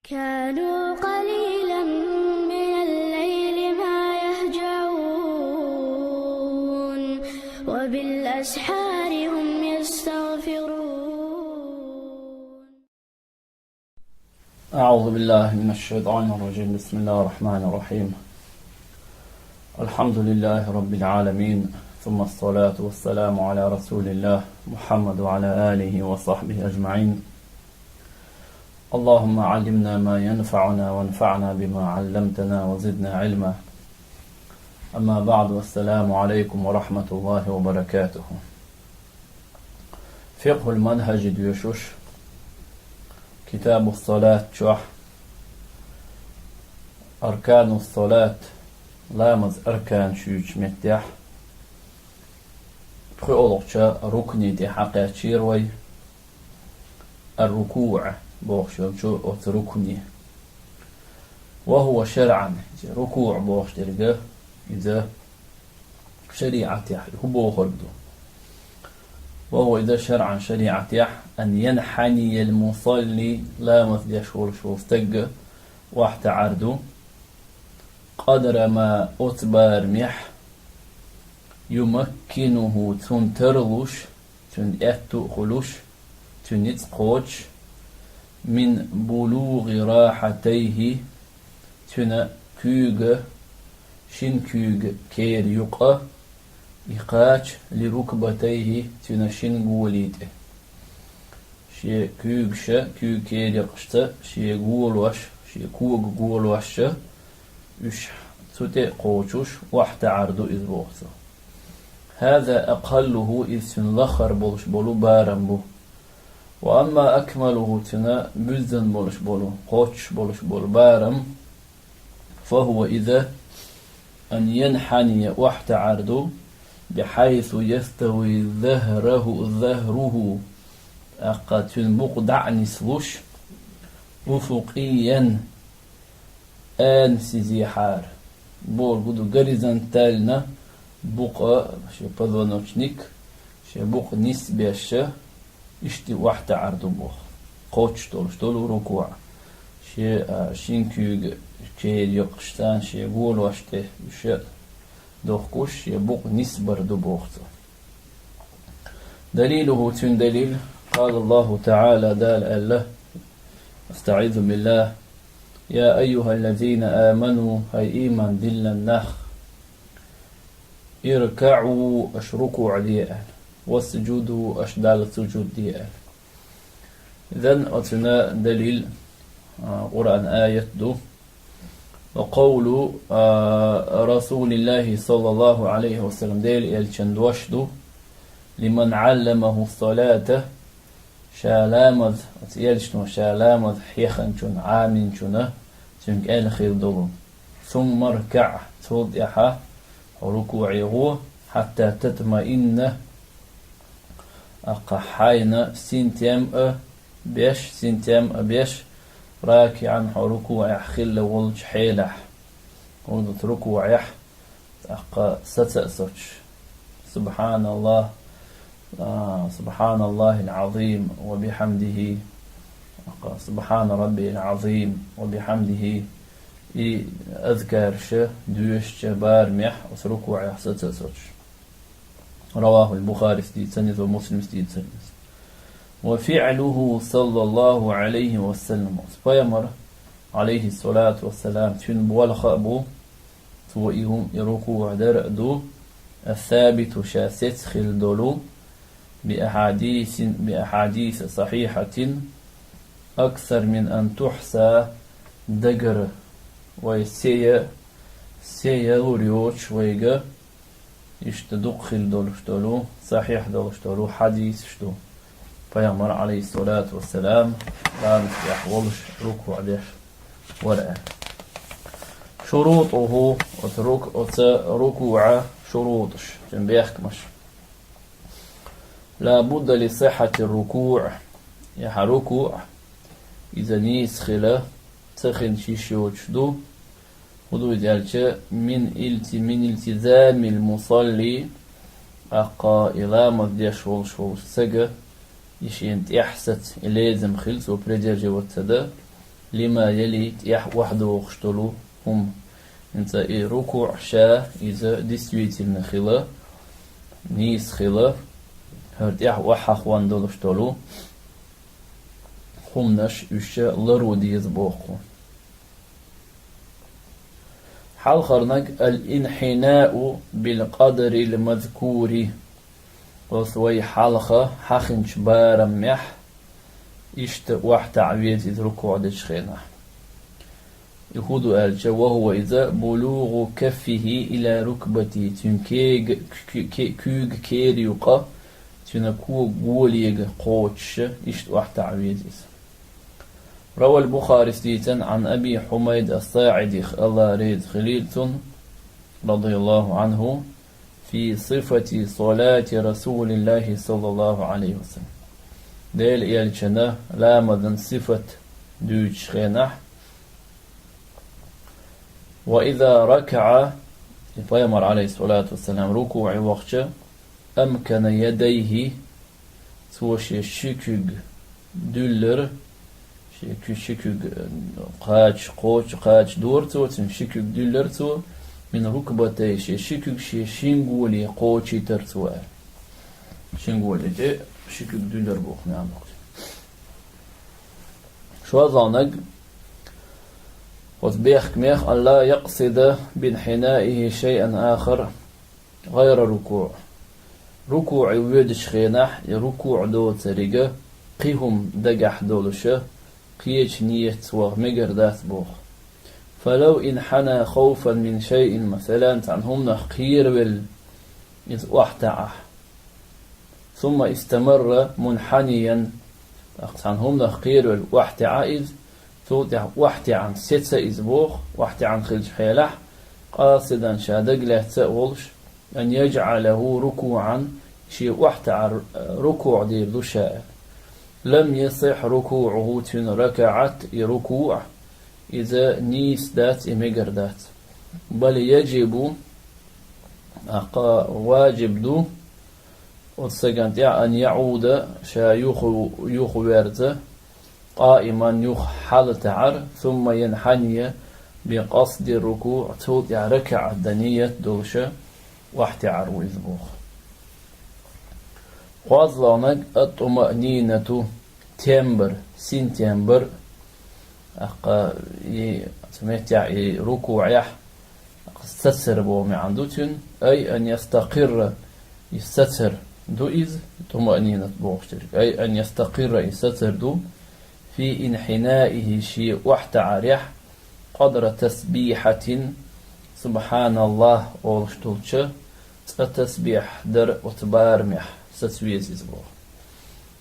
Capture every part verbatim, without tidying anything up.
كانوا قليلا من الليل ما يهجعون، وبالأسحار هم يستغفرون. أعوذ بالله من الشيطان الرجيم. بسم الله الرحمن الرحيم. الحمد لله رب العالمين، ثم الصلاة والسلام على رسول الله محمد وعلى آله وصحبه أجمعين. اللهم علمنا ما ينفعنا وانفعنا بما علمتنا وزدنا علما. أما بعد، السلام عليكم ورحمة الله وبركاته. Фикъхьул манхӀаж доьшуш, Китабус салат чохь, Арканус салат, ламаз арканаш йоьдучу меттехь, пхоьалгӀачу рукне тӀе хьакхаьчира вай, ар-рукуӀ бохуш йолчу оцу рукне. Ва хӀува шаръан, иза рукуӀ бохуш дерг, иза шариӀатехь хӀун бохург ду? Ва хӀува, иза шаръан, шариӀатехь, ан янхьаниял мусалли, ламаз деш волуш волу стаг охьатаӀар ду, къадра ма, оцу барамехь, юмаккинуху, цунна тарлуш, цуьнан аьтту а хуьлуш, цуьнан ницкъ кхочуш, мин булугӀи рахьатайхӀи, цуьнан куьйга, шина куьйга кера юкъа, и кхача, ли рукбатайхӀи, цуьнан шина голи тӀе. Шен куьйгаша, куьйга кера юкъашца шен голош, шен кога голош, уьш цу тӀе а кхочуш, охьатаӀар ду иза боху цо. ХӀаза акъаллуху, иза цуьнан лаххара болуш болу барам бу. Ва амма акмалуху, цуьнан буьззина болуш болу, кхоччуш болуш болу барам, фа хӀува, иза, ан янхьания, охьатаӀар ду, бихьайсу ястави захруху, захруху, тӀаккха цуьнан букъ дӀа а нислуш, уфукъиян, ансизехьара, бохург ду горизонтально букъа, шен позвоночник, шен букъ нисбеш, иштта охьатаӀар ду боху. Кхоччуш долуш долу рукуӀ. Шен, а, шина куьйга кера юкъаш царна шен голош тӀе уьш дохкуш, шен букъ нисбар ду боху цо. ДалилухӀу, цуьнан далил, къала Аллаху ТаӀала, Дала аьлла, астаӀизу биллахӀ, я айюхӀаллазина аману, хӀай ийман диллина нах, иркаӀу, аша рукуӀ де аьлла, васжуду, аша Далла сужуд де аьлла. Изан оцуьнан далил, а, Къуръан аят ду. Ва къовлу, а, Расулиллахи саллаллаху Ӏалайхи ва саллам, Делан элчан дош ду, лиман Ӏалламаху салата, ша ламаз, оцу элчано ша ламаз хьеханчунна, Ӏаминчунна, цуьнга аьлла хир долу. Сумма ркаӀ, цул тӀаьхьа хьо рукуӀе гӀо, хьатта татмаинна, тӀаккха хьайна синтем а беш, синтем а беш, ракиӀан, хьо рукуӀехь хилла волчу хьелехь. ХӀунда рукуӀехь, тӀаккха саца а соцуш. СубхьаналлахӀ, а, СубхьаналлахӀил Ӏазим ва бихьамдихӀи, тӀаккха Субхьана Раббиял Ӏазим ва бихьамдихӀи, и азкарша доьшуча барамехь оцу рукуӀехь саца а соцуш. РавахӀул Бухарис дийцина иза ва Муслимс дийцина иза. Ва фиӀлухӀу саллаллаху Ӏалайхи ва саллам, оцу пайхамар, Ӏалайхи салату ва салам, цуьнан болх а бу, цо и хӀума, и рукуӀ дар а ду, ас-сабиту, ша сецна хилла долу, би ахьадисин, би ахьадиса сахьихьатин, аксар мин ан тухьса, дагара вай сея, сея лур йоцуш вайга, иштта дукха хилла долуш долу, сахьихь долуш долу хьадисаш ду. Пайхамар, Ӏалайхи салату ва салам, ламаз тӀехь волуш, рукуӀ деш вара аьлла. ШурутӀухӀу, оцу рук-, оцу рукуӀа шурутӀаш, цуьнан бехкамаш. Ла будда ли сихьати рукуӀ, яхьа рукуӀ, иза нийса хила ца хилча йиш йоцуш ду. ХӀун ду иза аьлча, мин илти-, мин илтизамил мусалли, тӀаккха и ламаз деш волуш волчу стага, и шена тӀехь саца, и лезам хила, цо придерживаться дан, لما يلي, тӀехь охьадохуш долу хӀума. ХӀинца и рукуӀ ша иза действительно хила, нийса хила, хӀара тӀехь охьахван долуш долу хӀуманаш уьш ларо деза боху. Хьалхарнаг الانحناء بالقدر المذكور. Оцу вай хьалха хьахинчу барамехь иштта охьатаӀа веза иза рукуӀ дечу хенахь. И хӀун ду аьлча, وهو иза بلوغ كفه إلى ركبته, цуьнан кега, ке-, ке-, куьйга кера юкъа, цуьнан кога голега кхочуш, иштта охьатаӀа веза иза. روى البخاري дийцина عن أبي حميد الساعدي, Алла реза хилийла цунна, رضي الله عنه, في صفة صلاة رسول الله صلى الله عليه وسلم. Делан элчанан ламазан сифат дуьйцучу хенахь, وإذا ركع, и пайхамар, عليه الصلاة والسلام, рукуӀе вахча, أمكن يديه, цо шен ши куьг дуьллира, шен куь-, ши куьг, э, кхача, кхочу, кхача дора цо, цуьнан ши куьг дуьллира цо, من ركبتيه, шен ши куьг шен шин голе кхочуьйтира цо аьлла. Шин голе тӀе ши куьг дуьллира боху маьӀна ду. ШолгӀаниг, оцу бехкамех, أن لا يقصد بانحنائه شيئا آخر غير الركوع. РукуӀе воьдучу хенахь, и рукуӀ доцург кхин хӀума дагахь долуша, кхечу нийятца ваха мегар дац боху. فلو انحنى خوفا من شيء, масалан, цхьана хӀуманах кхеравелла иза охьатаӀахь. ثم استمر منحنيا. ТӀаккха цхьана хӀуманах кхеравелла охьатаьӀа иза, цул тӀаьхьа охьатаьӀна сеца иза боху, охьатаьӀна хилчу хьелахь, قاصدا, ша дагалаьцна а волуш, أن يجعله ركوعا, шен охьатаӀар рукуӀ дийр ду ша аьлла. لم يصح ركوعه, цуьнан ركعت, и рукуӀ, иза нийса дац, и мегар дац. بل يجب, тӀаккха важиб ду, оцу стагана тӀехь أن يعود, ша юха, юха верза, قائما, юха хьалатаьӀар, ثم ينحني بقصد الركوع, цул тӀаьхьа ракаӀат дан нийят долуша охьатаьӀар ву иза боху. КхозлагӀнаг الطمأنينة, тембар, синтембар, тӀаккха и цу меттехь и рукуӀехь сацар боху маьӀна ду цуьнан, أي أن يستقر, и сацар ду иза, тумаънинат бохуш дерг, أي أن يستقر, и сацар ду, في انحنائه, шен охьатаӀарехь, قدر تسبيحة, سبحان الله олуш долча, цкъа тасбихь дар оцу барамехь саца веза иза боху.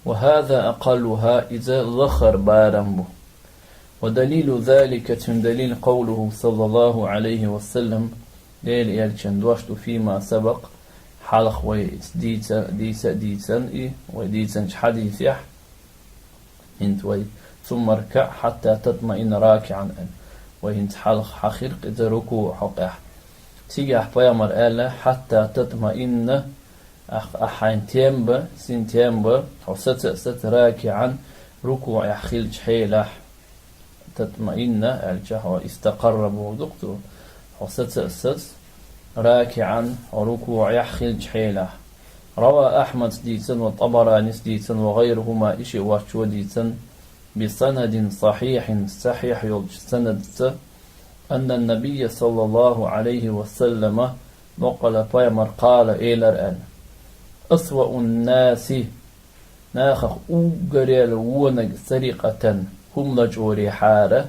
وهذا أقلها, иза лахара барам бу. ودليل ذلك, цуьнан далил, قوله صلى الله عليه وسلم, Делан элчан дош ду, فيما سبق, хьалха вай дийца, дийца а дийцан и, вай дийцинчу хьадисехь, хӀинца вай, ثم اركع حتى تطمئن راكعا аьлла. Вай хӀинца хьалха хьахира иза рукуӀ хьокъехь. Цигахь пайхамар аьлла, حتى تطمئن, ахь, ахь хьайн тем бан, синтем бан, хьо саца а саца, راكعا, рукуӀехь хилчу хьелахь. تطمئن аьлча, хьо استقر бохург ду-кх цо. Хьо саца а саца, راكعا, хьо рукуӀехь хилчу хьелахь. روى أحمد дийцина, والطبراني дийцина, وغيرهما, и шиъ воцчо дийцина, بسند صحيح, сахьихь йолчу санадца, أن النبي صلى الله عليه وسلم, баккъала пайхамар, قال, элира аьлла: أسوأ الناس, нахах уггаре а вониг, سرقة, хӀума лачкъорехьара,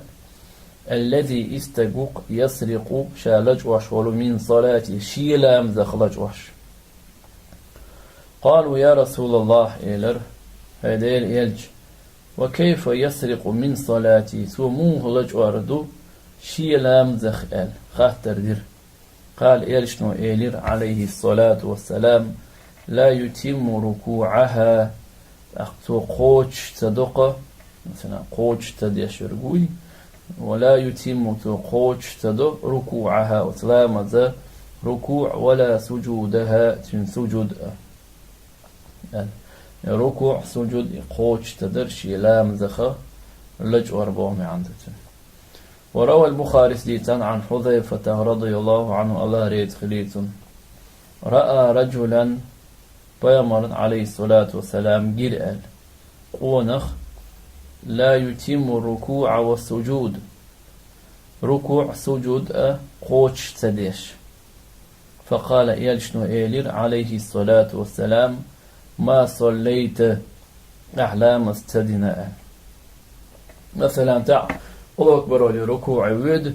الذي, и стаг ву-кх, يسرق, ша лачкъош волу, من صلاته, шен ламазах лачкъош. قالوا: يا رسول الله, элира, хӀай Делан элча, وكيف يسرق من صلاته, цо муха лачкъор ду шен ламазах, аьлла, хаттар дира. قال, элчано элира, عليه الصلاة والسلام: لا يتم ركوعها, тӀаккха цо кхочуш ца до-кх, масала, кхочуш ца деш верг вуй, ولا يتم, цо кхочуш ца до, ركوعها, оцу ламазан рукуӀ, ولا سجودها, цуьнан сужуд а. РукуӀ, сужуд и кхочуш ца дар шен ламазах, лачкъор боху маьӀна ду цуьнан. وروى البخاري дийцина عن حذيفة رضي الله عنه, АллахӀ реза хилийла цунна. رأى رجلا, пайхамарна, عليه الصلاة والسلام, гира аьлла, къонах, لا يتم الركوع والسجود, рукуӀ, сужуд а кхочуш ца деш. فقال, элчано элира, عليه الصلاة والسلام: ما صليت, ахь ламаз ца дина, аьлла. Масала, тӀаккха Аллаху акбар олий рукуӀе воьду,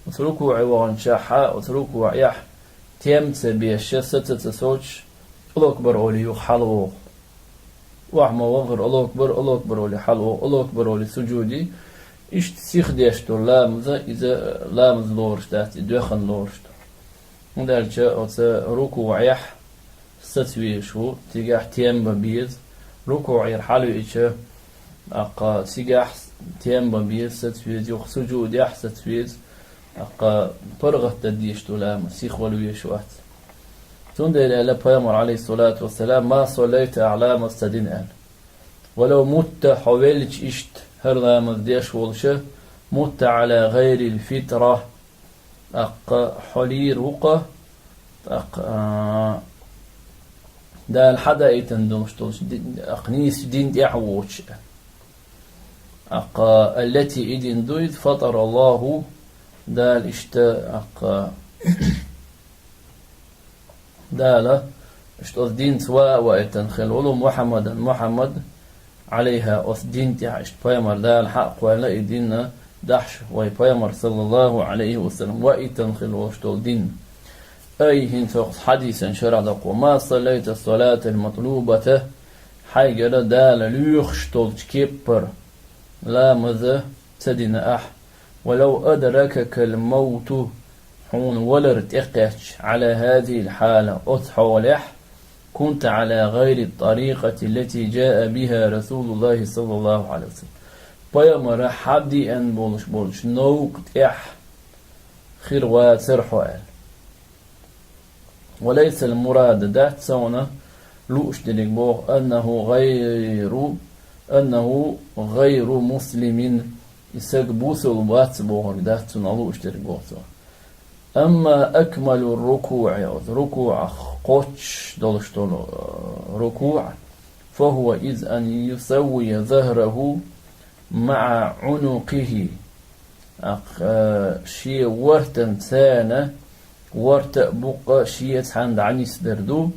оцу рукуӀе ваханчохь а, оцу рукуӀехь тем ца беш, саца ца совцуш, Аллаху акбар олий юха хьалавогӀу. Охьа ма вахара Аллаху акбар, Аллаху акбар олий хьалавогӀу, Аллаху акбар олий сужуд ю. Иштта сиха деш долу ламаз, иза ламаз лоруш дац, и доьхна лоруш ду. ХӀунда аьлча оцу рукуӀехь саца везаш ву, цигахь тем бан беза. РукуӀера хьалавеъча, тӀаккха цигахь тем бан беза, саца веза, юха сужудехь саца веза. ТӀаккха паргӀат дан дезаш ду ламаз, сиха вала везаш вац. Цундела аьлла пайхамара, عليه الصلاة والسلام: ما صليت, ахь ламаз ца дина, аьлла. ولو مت, хьо веллачу иштта хӀара ламаз деш волуша, مت على غير الفطرة, тӀаккха хьо лийр ву-кха, тӀаккха, а, Дала хьадаийтина долуш долчу ди-, тӀаккха нийсачу дин тӀехь а воцуш. ТӀаккха التي, и дин ду иза, فطر الله, Дала иштта, тӀаккха, Дала иштта оцу динца ва а ваийтина хилла волу, محمدا, Мухьаммад, عليها, оцу дин тӀехь, иштта пайхамар Дала хьа а кхоьллина, и дин дахьаш вай пайхамар, صلى الله عليه وسلم, ваийтина хилла волуш долу дин. Ай, хӀинца хӀокху хьадисан шарахь даккха: ما صليت الصلاة المطلوبة, хьайгара Дала лоьхуш долчу кеппара ламаз ца дина ахь, ولو أدركك الموت, хьуна валар тӀекхаьчча, على هذه الحالة, оцу хьолехь, كنت على غير الطريقة التي جاء بها رسول الله صلى الله عليه وسلم. Пайхамара хьадеана болуш болчу новкъа тӀехь хир вацара хьо, аьлла. وليس المراد, дац цуьнан лууш дерг боху, أنه غير، أنه غير مسلم, и стаг бусалба вац бохург дац цуьнан лууш дерг боху цо. أما أكمل الركوع, оцу рукуӀах кхоччуш долуш долу, э, рукуӀ, فهو إذ أن يسوي ظهره مع عنقه, тӀаккха, э, шен вортан цӀена ворта а, букъа а шен цхьаьна дӀанисдар ду,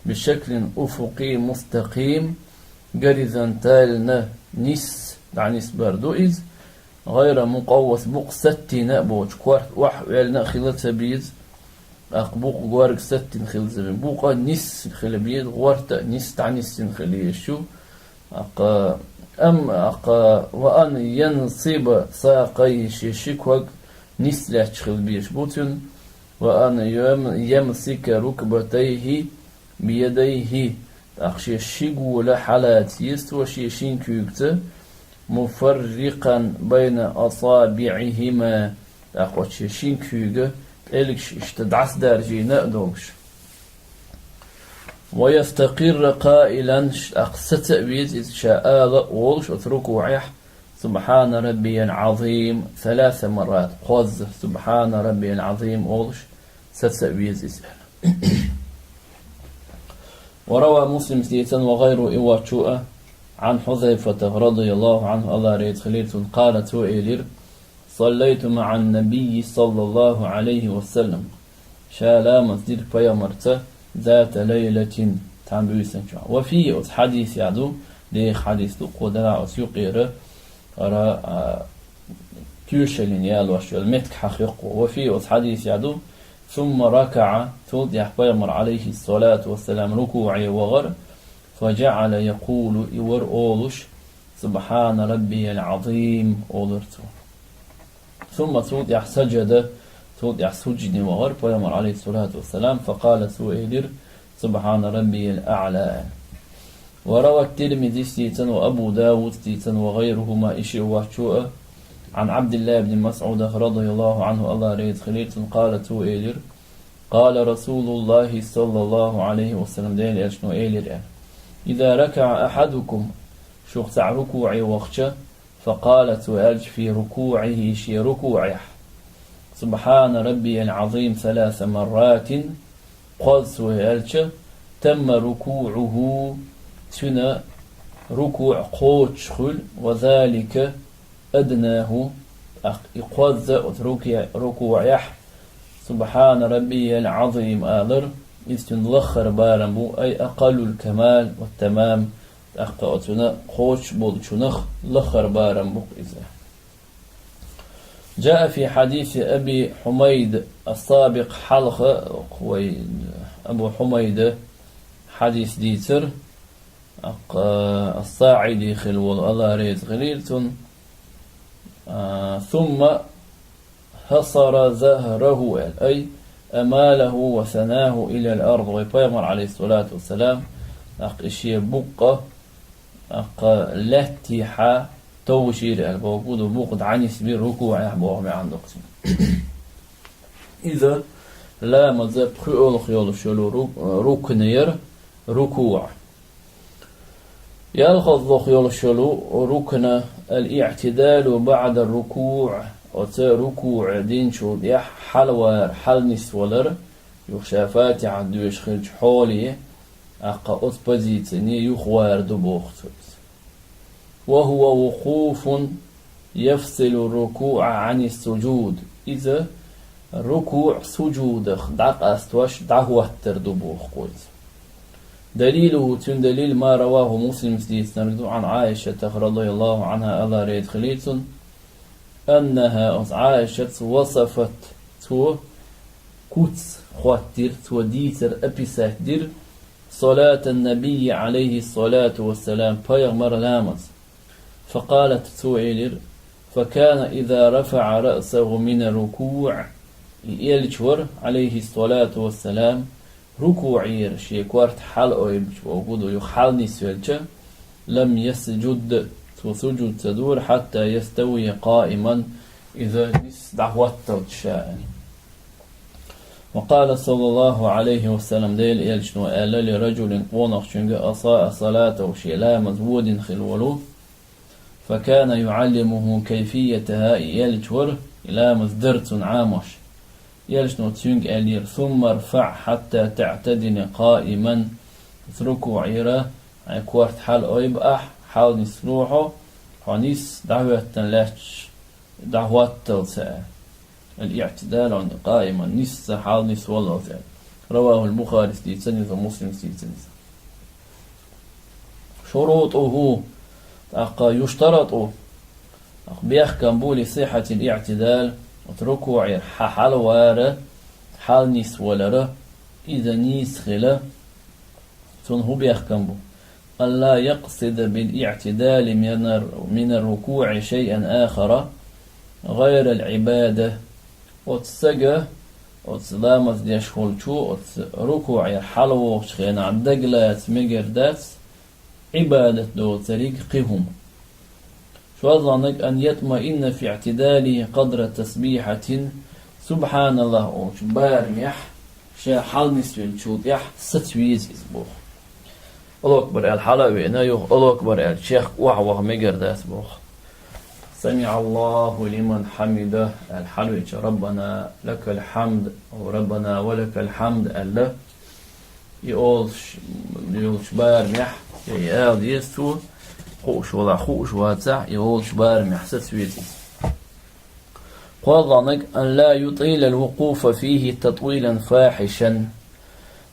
بشكل أفقي مستقيم, горизонтально нисса дӀанисбар ду иза, غير مقوس, букъ саттийна а боцуш, корта охьаоьллина а хила ца беза, тӀаккха букъ горга саттийна хила ца беза, букъа нисса хила беза, ворта а нисса дӀанисдина хила езаш ю. ТӀаккха, أم, тӀаккха, وأن ينصب ساقيه, шен ши ког нисса лаьтташ хила безаш бу цуьнан, وأن يم-، يمسك ركبتيه بيديه, тӀаккха шен ши гола хьалаца еза цо шен шина куьйгаца, مفرقا بين أصابعهما, тӀаккха оцу шен шина куьйга пӀелгаш иштта дӀасадаржийна а долуш. ويستقر قائلا, тӀаккха саца а веза иза, ша ала а волуш оцу рукуӀехь, سبحان ربي العظيم, ثلاث مرات, кхозза سبحان ربي العظيم олуш, саца а веза иза, аьлла. وروى مسلم дийцина, وغيره, и воцчо а, عن حذيفة رضي الله عنه, АллахӀ реза хилийла цунна, قال, цо элира: صليت مع النبي صلى الله عليه وسلم, ша ламаз дира пайхамарца, ذات ليلة, цхьана буьйсанна чохь. وفيه, оцу хьадисехь ду, деха хьадис ду, кхо дара оцу юкъера, хӀара, а, тоьшаллина ялош йолу меттиг хьахоьху. وفيه, оцу хьадисехь ду, ثم ركع, цул тӀаьхьа пайхамар, عليه الصلاة والسلام, рукуӀе вахара, فجعل يقول, и вара олуш, سبحان ربي العظيم олура цо. ثم, цул тӀаьхьа, سجد, цул тӀаьхьа сужуде вахара пайхамар, عليه الصلاة والسلام, فقال, цо элира, سبحان ربي الأعلى. وروى الترمذي дийцина, وأبو داود дийцина, وغيرهما, и шиъ воцчо а, عن عبد الله بن مسعود رضي الله عنه, АллахӀ реза хилийла цунна, قال, цо элира: قال رسول الله صلى الله عليه وسلم, Делан элчано элира аьлла: إذا ركع أحدكم, шух цхьаъ рукуӀе вахча, فقال цо аьлча في ركوعه шен рукуӀехь: سبحان ربي العظيم ثلاث مرات кхозза цо аьлча, تم ركوعه цуьнан рукуӀ кхочуш хуьлу, وذلك أدناه тӀаккха и кхозза оцу руке-, рукуӀехь سبحان ربي العظيم алар, иза цуьнан лаххара барам бу, أي أقل الكمال والتمام тӀаккха оцуьнан кхочуш болчунах лаххара барам бу иза. جاء في حديث أبي حميد السابق хьалха вай Абу Хьумайда хьадис дийцар, тӀаккха ас-СаӀиди хилла волу, АллахӀ реза хилийла цунна, а, ثم حصر ظهره аьлла, أي أماله وثناه إلى الأرض вай Пайхамар, عليه الصلاة والسلام, тӀаккха и шен букъа, тӀаккха лаьттахьа товшийра аьлла бохург ду, букъа дӀанисбира рукуӀехь боху маьӀна ду-кх цуьнан. Иза ламазан пхоьалгӀа йолуш йолу ру-, рукн яра, рукуӀ. ЯлхазлогӀа йолуш йолу рукна الاعتدال بعد الركوع, оцу рукуӀ динчул тӀаьхьа хьалавар, хьалнисвалар, юха ша Фатихьат доьшуш хиллачу хьоле, тӀаккха оцу позицине юхавар ду боху цо иза. وهو وقوف يفصل الركوع عن السجود. Иза рукуӀ сужудах дӀакъастош дӀахӀоттар ду боху кхуза. دليله цуьнан далил ما رواه مسلم дийцинарг ду عن عائشة رضي الله عنها АллахӀ реза хилийла цунна, أنها оцу Ӏайшас وصفت цо куц хӀоттийра, цо дийцар описать дира صلاة النبي عليه الصلاة والسلام Пайхамаран ламаз. فقالت цо элира: فكان إذا رفع رأسه من الركوع и элча вара, عليه الصلاة والسلام, рукуӀера шен корта хьалаойбучу бохург ду, юха хьалнисвелча, لم يسجد цо сужуд ца дора, حتى يستوي قائما иза нисса дӀахӀотталча ша. وقال صلى الله عليه وسلم Делан элчано аьлла لرجل къонахчуьнга أساء صلاته шен ламаз водина хилла волу, فكان يعلمه كيفيتها и элча вара и ламаз дар цунна Ӏамош. Элчано цуьнга аьллера: ثم ارفع حتى تعتدل قائما оцу рукуӀера хьайн корта хьалаойба ахь, хьалнисло хьо, хьо нисса дӀахӀоьттина лаьтташ дӀахӀотталца аьлла. الاعتدال قائما нисса хьалнисваллалц аьлла. رواه البخاري дийцина иза, Муслима дийцина иза. شروطه тӀаккха يشترط тӀаккха бехкам бу لصحة الاعتدال оцу рукуӀера хьан хьалавара, хьалнисвалара, иза нийса хила, цунна хӀун бехкам бу? ألا يقصد بالاعتدال من الر-، من الركوع شيئا آخر غير العبادة. Оцу стага, оцу ламаз деш волчо, оцу рукуӀера хьалавогӀучу хенахь дагалаца мегар дац Ӏибадат доцург кхин хӀума. ШолгӀаниг أن يطمئن في اعتداله قدر تسبيحة سبحان الله олучу барамехь ша хьалнисвеллачул тӀаьхьа саца веза иза боху. Аллаху акбар аьлла хьала а веана, юха Аллаху акбар аьлла чехка охьаваха мегар дац боху. سمع الله لمن حمده аьлла хьалавеча ربنا لك الحمد أو ربنا ولك الحمد аьлла, и олуш йолчу барамехь, я и ала деза цо, хууш валахь, хууш вацахь, и олучу барамехь саца веза иза. КхоалгӀаниг أن لا يطيل الوقوف فيه تطويلا فاحشا.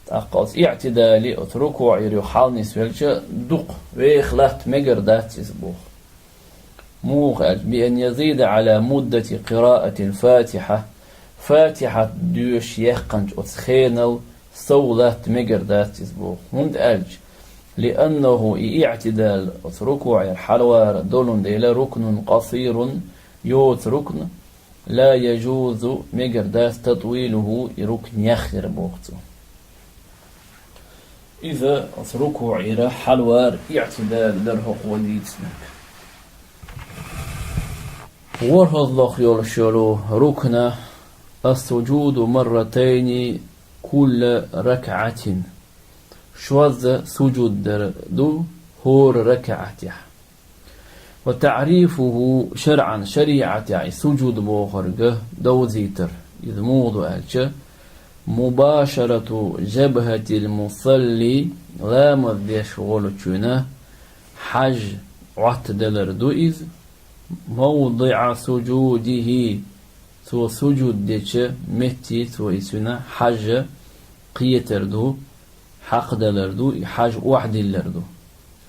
ТӀаккха оцу иӀтидале, оцу рукуӀера юха хьалнисвелча, дукха веха латта мегар дац иза боху. Муха аьлча, بأن يزيد على مدة قراءة الفاتحة, Фатихьат доьшуш яьккхинчу оцу хенал сов латта мегар дац иза боху. ХӀунда аьлча, لأنه и иӀтидал оцу рукуӀера хьалавара долун дела ركن قصير, йоцу рукн, لا يجوز мегар дац تطويله и рукн яхъяр боху цо. Иза оцу рукуӀера хьалавар иӀтидал дара хӀокхо дийцинарг. ВорхӀазлох йолуш йолу рукна السجود مرتين كل ركعة. Шозза сужуд дар ду хӀора ракаӀатехь. وتعريفه شرعا, шариӀатехь и сужуд бохург довзийтар, иза муха ду аьлча, مباشرة جبهة المصلي, ламаз деш волчуьнан хьаж Ӏоттаделар ду иза, موضع سجوده, цо сужуд дечу метте цо и цуьнан хьаж кхетар ду, хьакхаделар ду, и хьаж охьадиллар ду.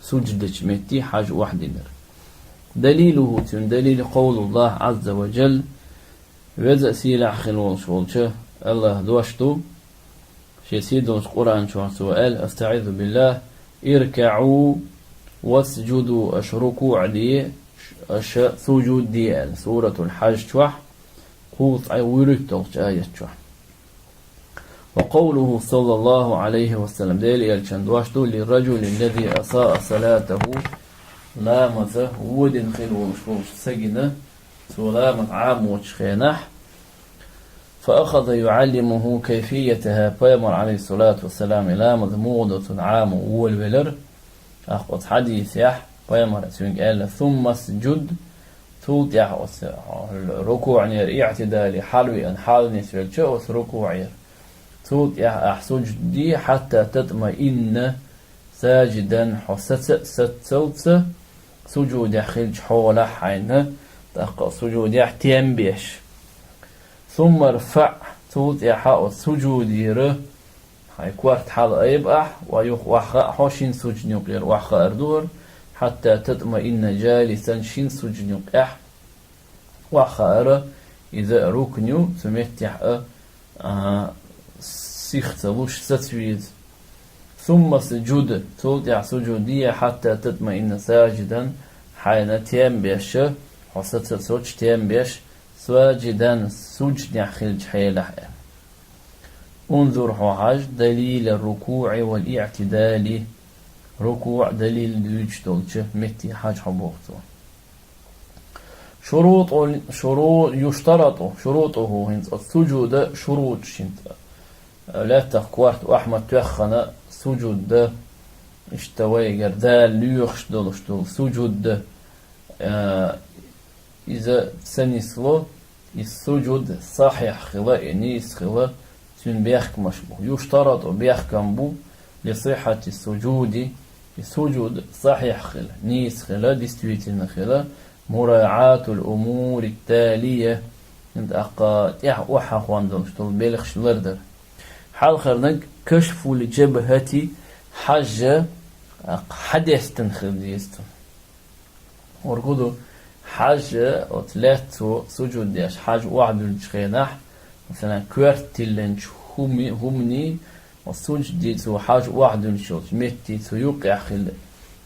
Сужуд дечу метте хьаж охьадиллар. دليله, цуьнан далил, قول الله عز وجل, Веза а сийлахь а хила волуш волчу АллахӀан дош ду, шен сий долчу Къуръан чохь цо аьлла: أستعيذ بالله, اركعوا واسجدوا, аша рукуӀ де, аша сужуд де аьлла, Суратул-Хьаж чохь, кхузткъе вуьрхӀитталгӀачу аят чохь. وقوله صلى الله عليه وسلم, Делан элчан дош ду: للرجل الذي أساء صلاته, ламаз водина хила волуш волчу стагана, цо ламаз Ӏамочу хенахь, فأخذ يعلمه كيفيتها, пайхамар, عليه الصلاة والسلام, и ламаз муха ду цунна Ӏамо волавелира. ТӀаккха оцу хьадисехь пайхамара цуьнга аьлла: ثم اسجد, цул тӀаьхьа оцу рукуӀера, иӀтидале хьалавеана, хьаланисвелча оцу рукуӀера, цул тӀаьхьа ахь сужуд де, حتى تطمئن ساجدا, хьо саца а саццалц сужудехь хилча хьолахь хьайна, тӀаккха сужудехь тем беш. ثم ارفع, цул тӀаьхьа оцу сужудера хьайн корта хьалаайба ахь, ва юха охьахаа хьо шина сужудна юкъера, охьахаар ду хӀара, حتى تطمئن جالسا, шина сужудна юкъехь охьахаара, иза рукн ю, цу меттехь а, а, сих ца луш саца веза. ثم اسجد, цул тӀаьхьа сужуд де, حتى تطمئن ساجدا, хьайна тем беш, хьо саца а соцуш тем беш, ساجدا, сужудехь хилча хьелахь аьлла. انظر, хьо хьажа, دليل الركوع والاعتدال, рукуӀ, далил дуьйцуш долчу метте хьажа хьо боху цо. شروط, шуру-, يشترط, شروطه, хӀинца оцу сужуда шуруташ хӀинца. Лаьттах корта охьа ма тоьххана сужуд дан, иштта вайгара Дала лоьхуш долуш долу сужуд дан, а, иза ца нисло, и сужуд сахьихь хила, и нийса хила, цуьнан бехкамаш бу. يشترط, бехкам бу, لصحة السجود, и сужуд сахьихь хила, нийса хила, действительно хила, مراعاة الأمور التالية, тӀаккха тӀаьхьа охьахонна долуш долу белхаш лардар. Хьалхарниг كشف الجبهة, хьаж, тӀаккха хьадестина хила деза цуьнан. ХӀара хӀун ду, хьаж, оцу лаьтта цо сужуд деш, хьаж охьадуьллучу хенахь, масала, коьрта тиллинчу хӀуми-, хӀуманий, оцу сужуд де цо хьаж охьадуьллуш йолчу метте цу юккъехь хила,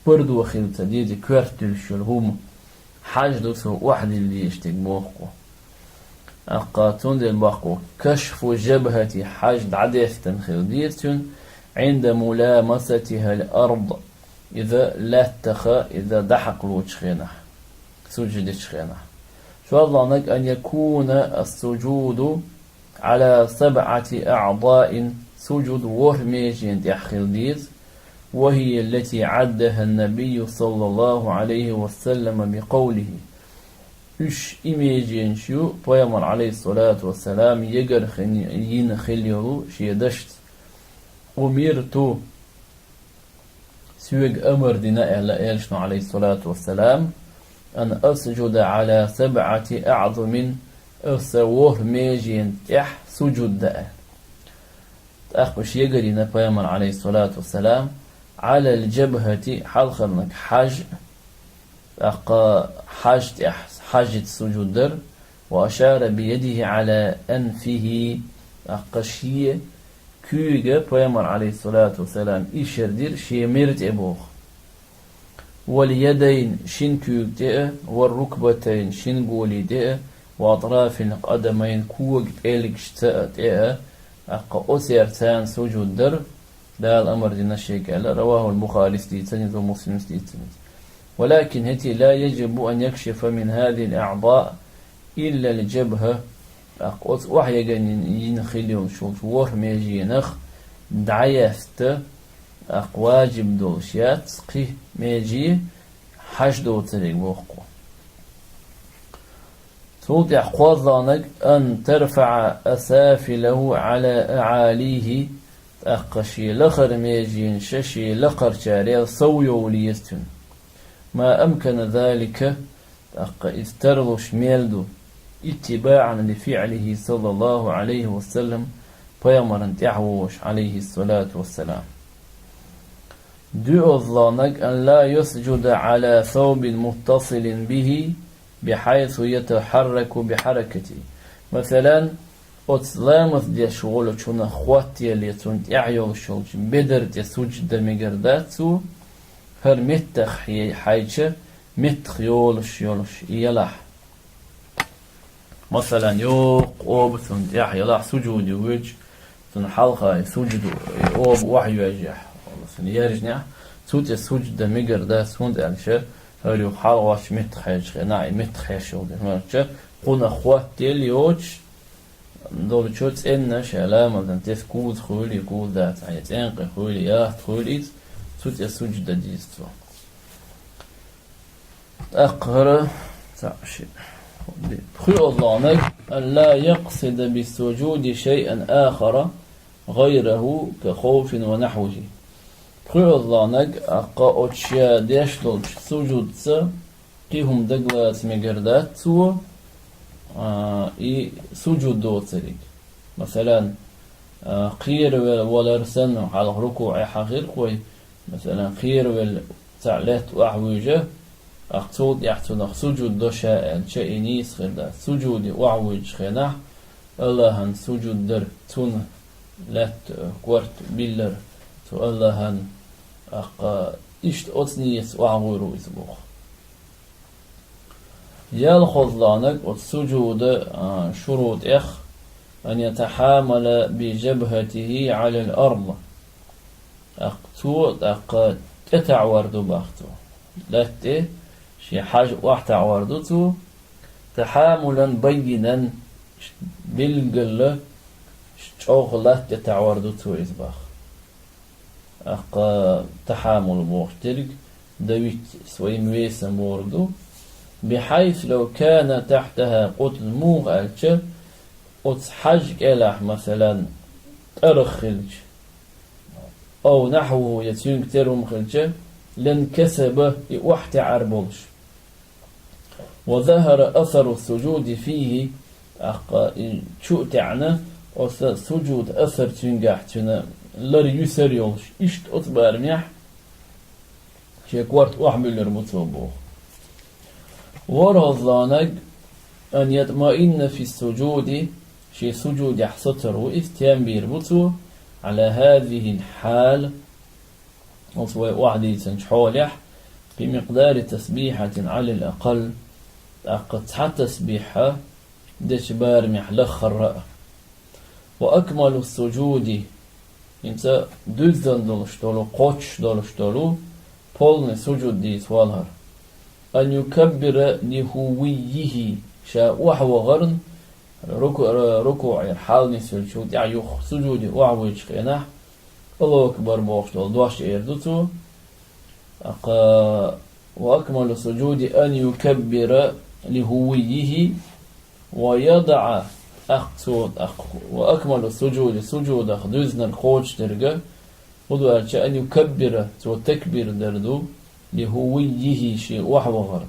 пардо хила ца деза, коьрта дуьллуш йолу хӀума. Хьаж ду цо охьадилла дезаш дерг боху. ТӀаккха цундела боху, كشف الجبهة, хьаж дӀадестина хила деза цуьнан, عند ملامستها الأرض, иза лаьттаха, иза дӀахьакхалучу хенахь, сужуд дечу хенахь. ШолгӀаниг أن يكون السجود على سبعة أعضاء, сужуд ворхӀ меженна тӀехь хила деза, وهي التي عدها النبي صلى الله عليه وسلم بقوله. Уьш и меженаш ю, пайхамар, عليه الصلاة والسلام, егар хин-, йина хила йолу шен дашца. أمرت, соьга амар дина, аьлла элчано, عليه الصلاة والسلام, أن أسجد على سبعة أعظم, аса ворхӀ меженна тӀехь сужуд дан, аьлла. ТӀаккха уьш егар йина пайхамар, عليه الصلاة والسلام, على الجبهة, хьалхарниг хьаж, тӀаккха хьаж тӀехь, хьажца сужуд дара, وأشار بيده على أنفه, тӀаккха шен куьйга пайхамар, عليه الصلاة والسلام, ишар дира шен мера тӀе боху. واليدين, шина куьйга тӀе а, والركبتين, шина голи тӀе а, وأطراف القدمين, кога пӀелгашца а тӀе а, тӀаккха оцеран царна сужуд дара, Дала амар дина шега аьлла, رواه البخاري, дийцина иза, Муслима дийцина иза. ولكن, хӀетте, لا يجب أن يكشف من هذه الأعضاء إلا الجبهة, тӀаккха оцу охьаегар йина хила йолуш йолчу ворхӀ меженах дӀаяста, тӀаккха важиб долуш яц кхин меже, хьаж доцург боху. Цул тӀаьхьа кхозлагӀнаг: أن ترفع أسافله على أعاليه, тӀаккха шен лахара меженаш шен лакхарчарел сов йовла еза цуьнан. ما أمكن ذلك, тӀаккха иза тарлуш мел ду, اتباعا لفعله صلى الله عليه وسلم, пайхамарна тӀаьхьа вогӀуш, عليه الصلاة والسلام. ДоьазлагӀнаг: أن لا يسجد على ثوب متصل به بحيث يتحرك بحركته. Масалан, оцу ламаз деш волчунах хоттаеле, цунна тӀехь йолуш йолчу бедар тӀе сужда мегар дац цо, хӀара меттах хье-, хьайча, меттах йолуш йолуш и елахь. Масалан, йоккха оба цунна тӀехь елахь сужуде воьдуш, цунна хьалха и сужуду, и оба охьайоьжнехь, цунна яьржинехь, цу тӀе сужда мегар дац, хӀунда аьлча, хӀара юха хьалхочу меттах хьаьжча хенахь, и меттах хьаьжча йолу дела, хӀунда аьлча, кхунах хоттаелла йоцуш долчо цӀенна ша ламазан тесна куза хуьлий, куза дац, хьан цӀенкъий хуьлий, ятта хуьлий иза, цу тӀе сужда деза цо. ТӀаккха хӀара цхьаъ шиъ. ПхоьалгӀаниг: أن لا يقصد بالسجود شيئا آخر غيره كخوف ونحوه. ПхоьалгӀаниг, тӀаккха оцу ша деш долчу сужудца кхин хӀума дагалаца мегар дац цо, а, и сужуд доцург. Масалан, а, кхеравелла валар санна, хьалха рукуӀе хьахийра вай, масалан, кхеравелла цхьаъ лаьтта охьавуьйжу, тӀаккха цул тӀаьхьа цунах сужуд до ша аьлча, и нийса хир дац. Сужуде охьавуьйжучу хенахь, Аллахьан сужуд дар, цунна лаьтта, корта биллар цу Аллахьан, тӀаккха иштта оцу нийятца охьагӀур ву иза боху. ЯлхолгӀаниг оцу сужуда, а, шурутӀех: أن يتحامل بجبهته على الأرض. ТӀаккха цо, тӀаккха тӀетаӀор ду боху цо. Лаьтта тӀе шен хьаж охьатаӀор ду цо. تحاملا بينا, билггала, чӀогӀа латта тӀетаӀор ду цо иза боху. ТӀаккха тахьамул бохуш дерг давить своим весом бохург ду. بحيث لو كان تحتها قطن, муха аьлча, оцу хьажа кӀелахь, масалан, тӀарах хилча, أو نحوه, я цуьнга тера хӀума хилча, لانكسب, и охьатаьӀар болуш. وظهر أثر السجود فيه, тӀаккха и чу а таьӀна, оцу сужудан асар цуьнгахь цуьнан лар юьсур йолуш, иштта оцу барамехь шен корта охьабуьллур бу цо боху. ВорхӀалгӀаниг: أن يطمئن في السجود, шен сужудехь соцур ву иза, тем бийр бу цо, على هذه الحال, оцу вай охьадийцинчу хьолехь, بمقدار تسبيحة على الأقل, тӀаккха цхьа тасбихьа дечу барамехь лаххара а. وأكمل السجود, хӀинца дуьззина долуш долу, кхоччуш долуш долу, полный сужуд дийца валахьара. أن يكبر لهويه, ша охьавахарна, руку-, рукуӀера хьалнисвеллачул тӀаьхьа юха сужуде охьавуьйчу хенахь, Аллаху акбар бохуш долу дош эр ду цо. ТӀаккха وأكمل السجود أن يكبر لهويه ويضع, тӀаккха цо, тӀаккха, وأكمل السجود, сужудах дуьззинарг кхочушдерг, хӀун ду аьлча, أن يكبر, цо такбир дар ду, لهويه, шен охьавахар.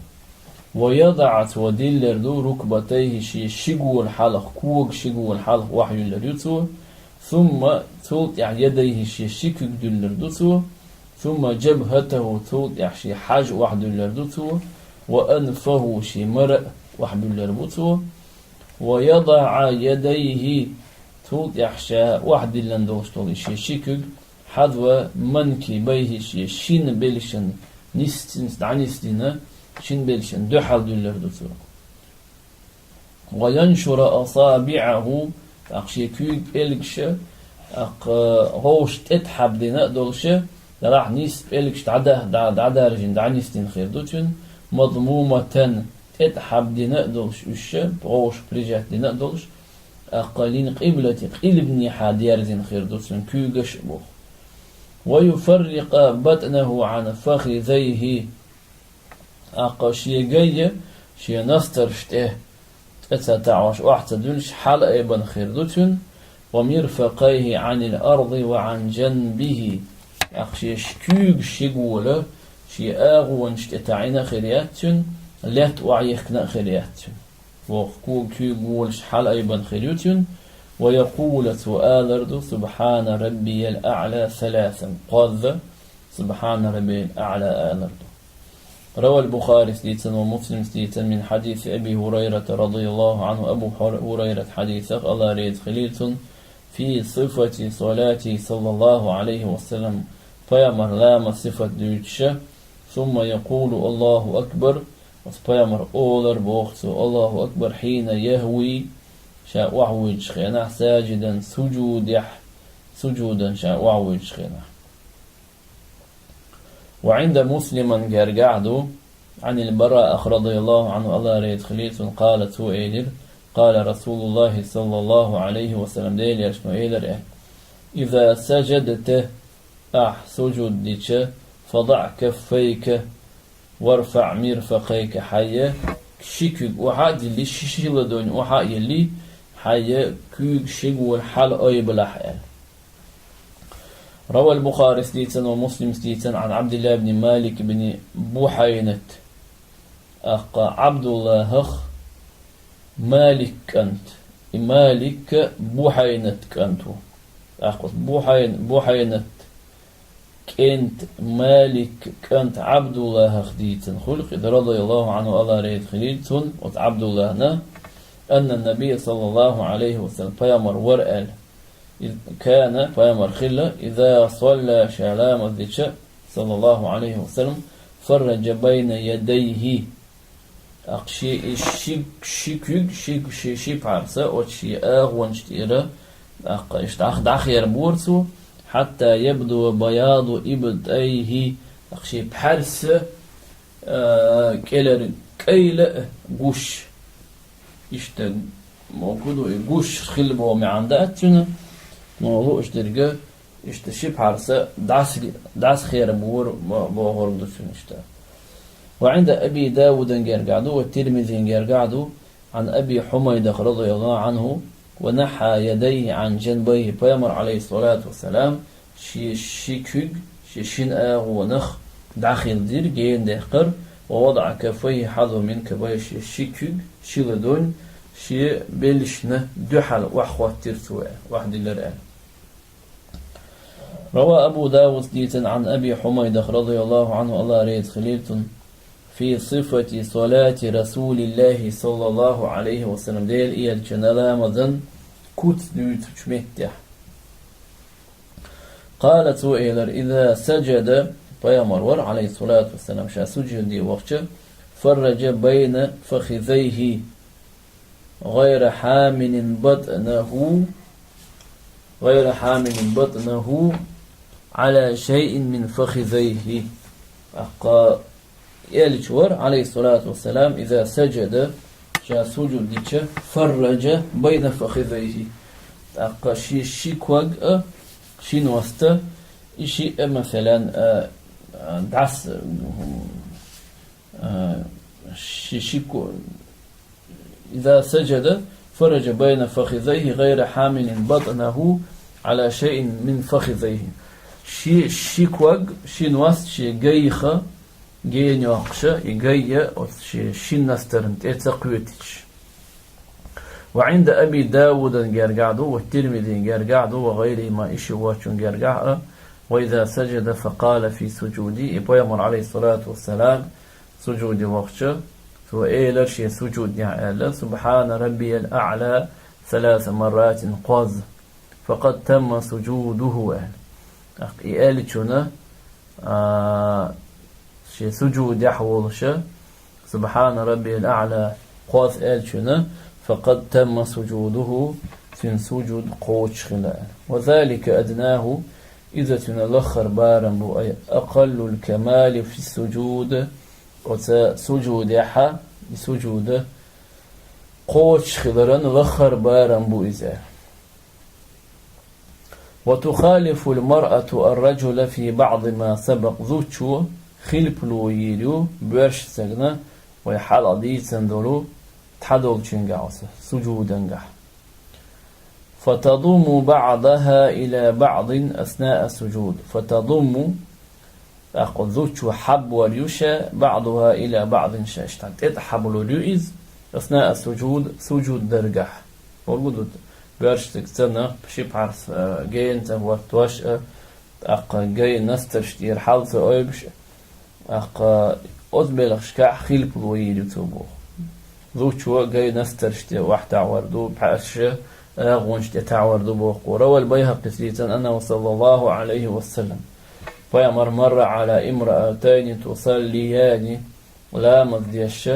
ويضع, цо диллар ду, ركبتيه, шен ши гола хьалха, кога ши гола хьалха охьаюьллар ю цо. ثم, цул тӀаьхьа, يديه, шен ши куьг дуьллар ду цо. ثم جبهته, цул тӀаьхьа шен хьаж охьадуьллар ду цо. وأنفه, шен мара а охьабуьллар бу цо. ويضع يديه, цул тӀаьхьа ша охьадиллина долуш долу шен ши куьг, حذو منكبيه, шен шина белшан нисцинца дӀанисдина, шина белшан дуьхьал дуьллар ду цо. وينشر أصابعه, тӀаккха шен куьйга пӀелгаш, тӀаккха гӀовшашка тӀетӀахьабдина а долуша, делахь нийсса пӀелгаш дӀада-, дӀа-, дӀадаржина, дӀанисдина хир ду цуьнан, مضمومة, тӀетӀахьабдина а долуш уьш, гӀовшашка прижать дина а долуш, тӀаккха للقبلة, къилбанехьа дерзина хир ду цуьнан куьйгаш а боху. ويفرق بطنه عن فخذيه, ТӀаккха шен гай шен настарш тӀе, тӀе ца таӀош, охьа ца дуьллуш, хьалаайбан хир ду цуьнан, ومرفقيه عن الأرض وعن جنبه. ТӀаккха шен куьйгаш шига вола, шен агӀонаш тӀе таӀийна а хир яц цуьнан, лаьтта охьайихкина а хир яц цуьнан. Воккха куьйга волуш хьалаайбан хир ю цуьнан, ويقول, цо алар ду: سبحان ربي الأعلى ثلاثا, кхозза سبحان ربي الأعلى алар ду. روى البخاري, дийцина, ومسلم, дийцина, من حديث أبي هريرة رضي الله عنه, Абу Хьур-, Хурайрат хьадисах, Алла реза хилийла цунна, في صفة صلاته صلى الله عليه وسلم, пайхамар ламаз сифат дуьйцуша, ثم يقول الله أكبر, оцу пайхамар олар боху цо: الله أكبر حين يهوي, ша охьавуьйцучу хенахь, ساجدا, сужудехь, сужудан ша охьавуьйцучу хенахь. وعند مسلم, гергахь ду, عن البراء رضي الله عنه, Алла реза хилийла цунна, قال, цо элира: قال رسول الله صلى الله عليه وسلم, Делан Элчано элира аьлла: إذا سجدت, ахь сужуд дича, فضع كفيك وارفع مرفقيك, хьайн ши куьг охьа а диллий, ши, ши ладонь охьа а йиллий, хьайн куьйгаш шига вола хьалаайбалахь аьлла. روى البخاري, дийцина, ومسلم, дийцина, عن عبد الله بن مالك بن بحينة, тӀаккха Ӏабдуллахьах Малик кӀант, и Малик Бухьайнат кӀант ву. ТӀаккха оцу Бухьайн-, Бухьайнат кӀентан Малик кӀант Ӏабдуллахьах дийцина хуьлу-кх иза, رضي الله عنه, Алла реза хилийла цунна, оцу Ӏабдуллахьна, أن النبي صلى الله عليه وسلم, пайхамар вара аьлла. Из-, كان, пайхамар хилла, إذا صلى, ша ламаз дича, صلى الله عليه وسلم, فرج بين يديه. ТӀаккха шен и ши, ши куьг, ши, ши, ши пхьарса оцу шен агӀонаш тӀера, тӀаккха иштта дӀа-, дӀахерабора цо, حتى يبدو بياض إبطيه, тӀаккха шен пхьарса, а, кӀелара кӀайла а гуш. Иштта, мо хӀун ду и гуш хилла боху маьӀна дац цуьнан, но лууш дерг, иштта ши пхьарса дӀас-, дӀасахерабора бо-, бохург ду цуьнан иштта. وعند أبي داود гергахь ду, ва Тирмизин гергахь ду, عن أبي حميدة رضي الله عنه, ونحى يديه عن جنبيه, пайхамар, عليه الصلاة والسلام, шен ши куьг шен шина агӀонах дӀахилдира, гена даьккхира, ووضع كفيه حذو منكبيه, шен ши куьг, ши ладонь, шен беллашна дуьхьал охьахӀоттийра цо, охьадиллира аьлла. روى أبو داود, дийцина, عن أبي حميدة رضي الله عنه, Алла реза хилийла цунна, في صفة صلاة رسول الله صلى الله عليه وسلم, Делан Элчанан ламазан куц дуьйцучу меттехь. قال, цо элира: إذا سجد, пайхамар вара, عليه الصلاة والسلام, ша сужуде вахча, فرج بين فخذيه غير حامل بطنه، غير حامل بطنه على شيء من فخذيه. ТӀаккха Элча вара, عليه الصلاة والسلام, إذا سجد, ша сужуд дича, فرج بين فخذيه. ТӀаккха ши, ши ког а, ши ност а, и шиъ а, масалан, а, а, дӀас-, а, ши, ши ко-, إذا سجد فرج بين فخذيه غير حامل بطنه على شيء من فخذيه. Ши, ши ког, ши ност шен гайха, гена йоккхуша, и гай а оцу шен шина настарна тӀе ца кхоьтуьйтуш. وعند أبي داود гергахь ду, ва Тирмизин гергахь ду, ва гӀайрихима, и ши воцчун гергахь а, وإذا سجد فقال في سجوده, и пайхамар, عليه الصلاة والسلام, сужуде вахча, цо элира шен сужудехь аьлла: سبحان ربي الأعلى ثلاث مرات, кхозза, فقد تم سجوده аьлла. ТӀаккха и аьллачунна, а, шен сужудехь волуша, سبحان ربي الأعلى кхозза аьллачунна, فقد تم سجوده, цуьнан сужуд кхочуш хилла аьлла. وذلك أدناه, иза цуьнан лаххара барам бу, أي أقل الكمال في السجود, оцу сужудехь, и сужуд кхочуш хиларан лаххара барам бу иза. وتخالف المرأة الرجل في بعض ما سبق, зудчо хилпало йийр ю боьршачу стагана, вай хьалха дийцина долу, тхьадолчуьнгахь оцу сужудангахь. فتضم بعضها إلى بعض أثناء السجود. فتضم, тӀаккха зудчо хьаббор ю ша, بعضها إلى بعض, ша иштта тӀе тӀехьабалур ю иза, أثناء السجود, сужуд даргахь. Хьургу ду, боьршачу стаг ца нах, ши пхьарс, а, гена ца хӀоттош а, тӀаккха гай настарш тӀера хьала ца ойбуш а, тӀаккха оцу белхашкахь хилпало йийр ю цо боху. Зудчо гай настарш тӀе охьатаӀор ду, пхьаьрсаша агӀонаш тӀе таӀор ду боху. روى البيهقي, дийцина, أنه صلى الله عليه وسلم, пайхамар, مر على امرأتين تصليان, ламаз деш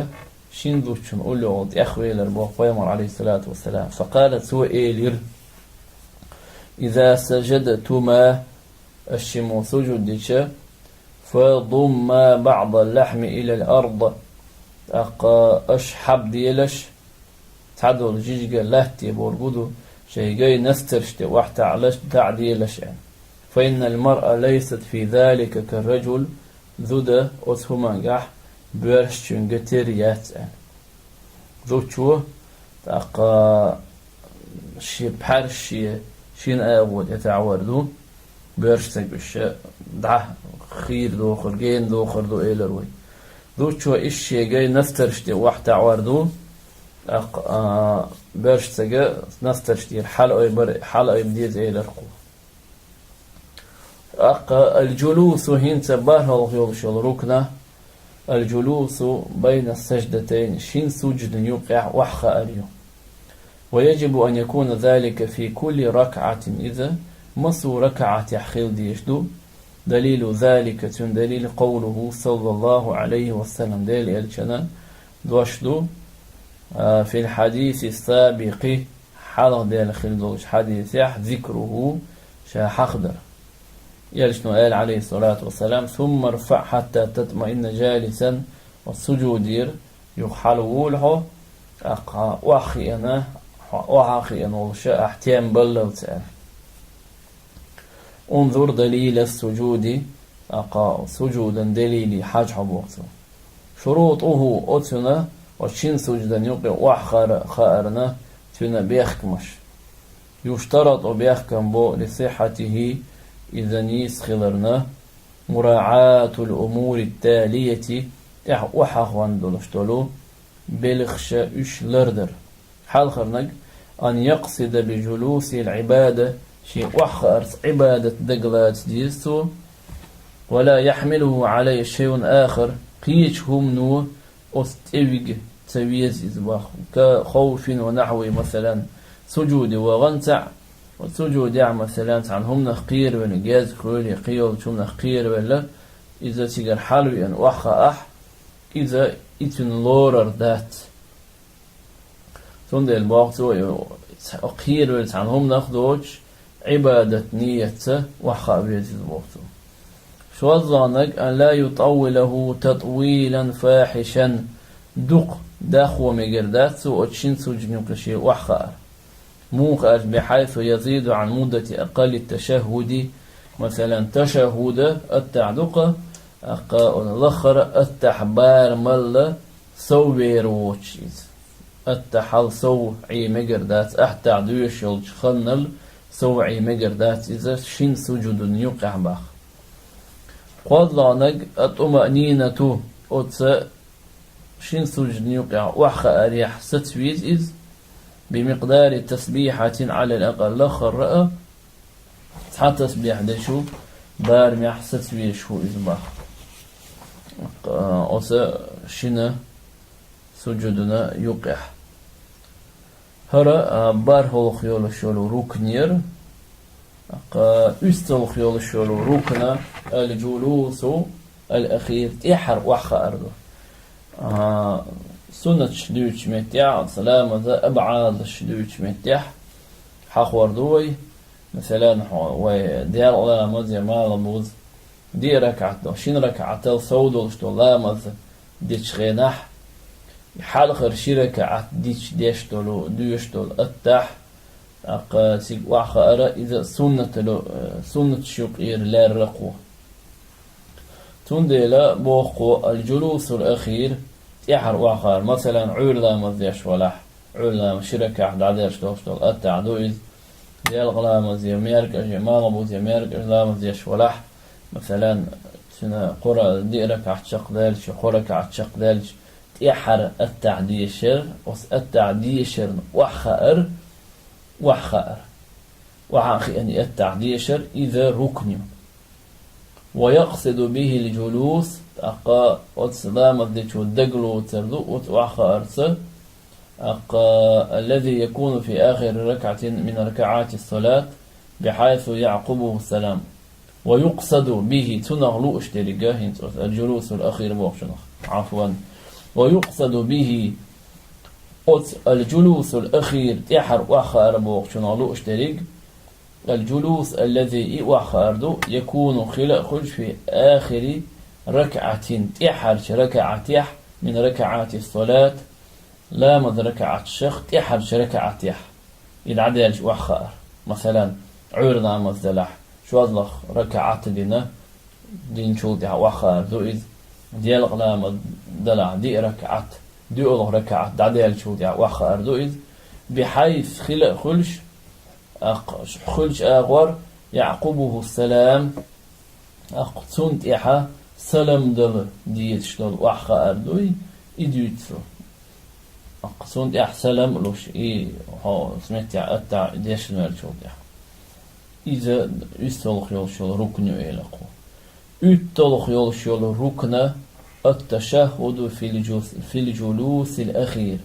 шина зудчун уллохула тӀехвелира боху пайхамар, عليه الصلاة والسلام. فقال, цо элира: إذا سجدتما, аша шиммо сужуд дича, فضما بعض اللحم إلى الأرض, тӀаккха аша хьабделаш, цхьадолу жижиг латте бохург ду, шайн гай настарш тӀе охьатаӀалаш, таӀаделаш аьлла. فإن المرأة ليست في ذلك كالرجل, зуда оцу хӀумангахь боьршачуьнга тера яц аьлла. Зудчо, тӀаккха шен пхьаьрса, шен шина агӀо тӀе таӀор ду, боьршачу стаг уьш дӀа хийра дохур, гена дохур ду, элира вай. Зудчо иштта шен гай настарш тӀе охьатаӀор ду, тӀаккха, а, боьршачу стага настарш тӀера хьала ойбар, хьала ойба деза, элира кхо. ТӀаккха الجلوس, хӀинца бархӀалгӀа йолуш йолу рукна, الجلوس بين السجدتين, шина сужудана юкъехь охьахаар ю. ويجب أن يكون ذلك في كل ركعة, иза массо а ракаӀатехь хила дезаш ду. دليل ذلك, цуьнан далил, قوله صلى الله عليه وسلم, Делан элчанан дош ду, а, في الحديث السابق, хьалха делла хилла долчу хьадисехь, ذكره, ша хьахадар. Элчано аьлла, عليه الصلاة والسلام: ثم ارفع حتى تطمئن جالسا, оцу сужудера юха хьалаволу хьо, тӀаккха охьахиъна, хьо охьахиъна волуш ахь тем баллалц аьлла. انظر دليل السجود, тӀаккха сужудан далиле хьажа хьо боху цо. شروطه, оцуьнан, оцу шина сужудана юкъе охьахаар, хаарна, цуьнан бехкамаш. يشترط, бехкам бо, لصحته, иза нийса хиларна, مراعاة الأمور التالية, тӀаьхьа охьахиъна долуш долу белхаш, уьш лардар. Хьалхарниг, أن يقصد بجلوسه العبادة, шен охьахаарца Ӏибадат дагалаца деза цо, ولا يحمله عليه شيء آخر, кхечу хӀумано оцу тӀе вига ца веза иза боху, كخوف ونحوه, масалан, сужуде вахана цхьаъ, оцу сужудехь, масалан, цхьана хӀуманах кхеравелла, гезг, хьоьле, кхийолчу хӀуманах кхеравелла, иза цигара хьалавеана охьахаахь, иза и цуьнан лорар дац. Цундела боху цо, и кхеравелла цхьана хӀуманах доцуш, Ӏибадат ниятца охьахаа веза иза боху цо. ШолгӀаниг, أن لا يطوله تطويلا فاحشا, дукха дахо мегар дац цо оцу шина сужудана юкъе шен охьахаар. Муха аьлча, بحيث يزيد عن مدة أقل التشهد, масалан, ташаххуд, аттахьа ду-кх, тӀаккха лаххара аттахьа барамал сов вер воцуш иза. Аттахьал сов Ӏе мегар дац, аттахьа доьшуш йолчу ханнал сов Ӏе мегар дац иза шина сужудана юкъехь боху. КхозлагӀниг, الطمأنينة, оцу шина сужудана юкъехь охьахаарехь саца веза иза, بمقدار تسبيحة على الأقل, лаххара а цхьа тасбихь дечу барамехь саца везаш ву иза боху. Оцу шина сужудана юкъехь. ХӀара, а, бархӀалгӀа йолуш йолу рукн яра, тӀаккха уьстагӀа йолуш йолу рукн, الجلوس الأخير, тӀаьххьара охьахаар ду. А, суннаташ дуьйцучу меттехь, ламазан абӀадаш дуьйцучу меттехь хьахор ду вай. Масалан, хьо, вай делкъа ламаз я малхбуза диъ ракаӀат долу, шина ракаӀатал сов долуш долу ламаз дечу хенахь, хьалхара ши ракаӀат дича деш долу, доьшуш долу аттахьа, тӀаккха цига охьахаара, иза суннатало, э, суннаташ юкъера лаьрра кхо. Цундела боху الجلوس الأخير, тӀаьхьара охьахаар, масалан, Ӏуьйра ламаз деш валахь, Ӏуьйра ламаз ши ракаӀат дӀаделча долуш долу аттахьа ду иза, делкъа ламаз я, маьркӀаж я, малхбуз я, маьркӀаж ламаз деш валахь, масалан, цуьнан кхо ра-, диъ ракаӀат чекхдаьлча, кхо ракаӀат чекхдаьлча, тӀаьхьара аттахьа дешар, оцу аттахьа дешарна охьахаар, охьахаар. Охьа а хиъна и аттахьа дешар, иза рукн ю. ويقصد به الجلوس, тӀаккха оцу ламаз дечо дагалоцур ду оцу охьахаарца, тӀаккха الذي يكون في آخر ركعة من ركعات الصلاة بحيث يعقبه السلام. ويقصد به, цунах лууш дерг, хӀинца оцу الجلوس الأخير бохучунах, عفوا. ويقصد به, оцу الجلوس الأخير, тӀаьхьара охьахаар бохучунах лууш дерг, الجلوس الذي, и охьахаар ду, يكون, хила а хуьлуш, في آخر ركعة, тӀаьхьарчу ракаӀатехь, من ركعات الصلاة, ламаз ракаӀатех тӀаьхьарчу ракаӀатехь. И дӀадаьлча охьахаар. Масалан, Ӏуьйра ламаз делахь, шозлагӀа ракаӀат дина, динчул тӀаьхьа охьахаар ду иза. Делкъа ламаз делахь, диъ ракаӀат, доьалгӀа ракаӀат дӀадаьллачул тӀаьхьа охьахаар ду иза. بحيث, хила а хуьлуш, тӀаккха хуьлучу агӀор, يعقبه السلام, тӀаккха цунна тӀаьхьа салам дала дезаш долу охьахаар дуй, и дуьйцу. ТӀаккха цунна тӀаьхьа салам а луш, и хьо сметта аттахьа дешна веллачул тӀаьхьа. Иза уьссалгӀа йолуш йолу рукн ю, элира кху. УьтталгӀа йолуш йолу рукн التشهد في الجلوس، في الجلوس الأخير.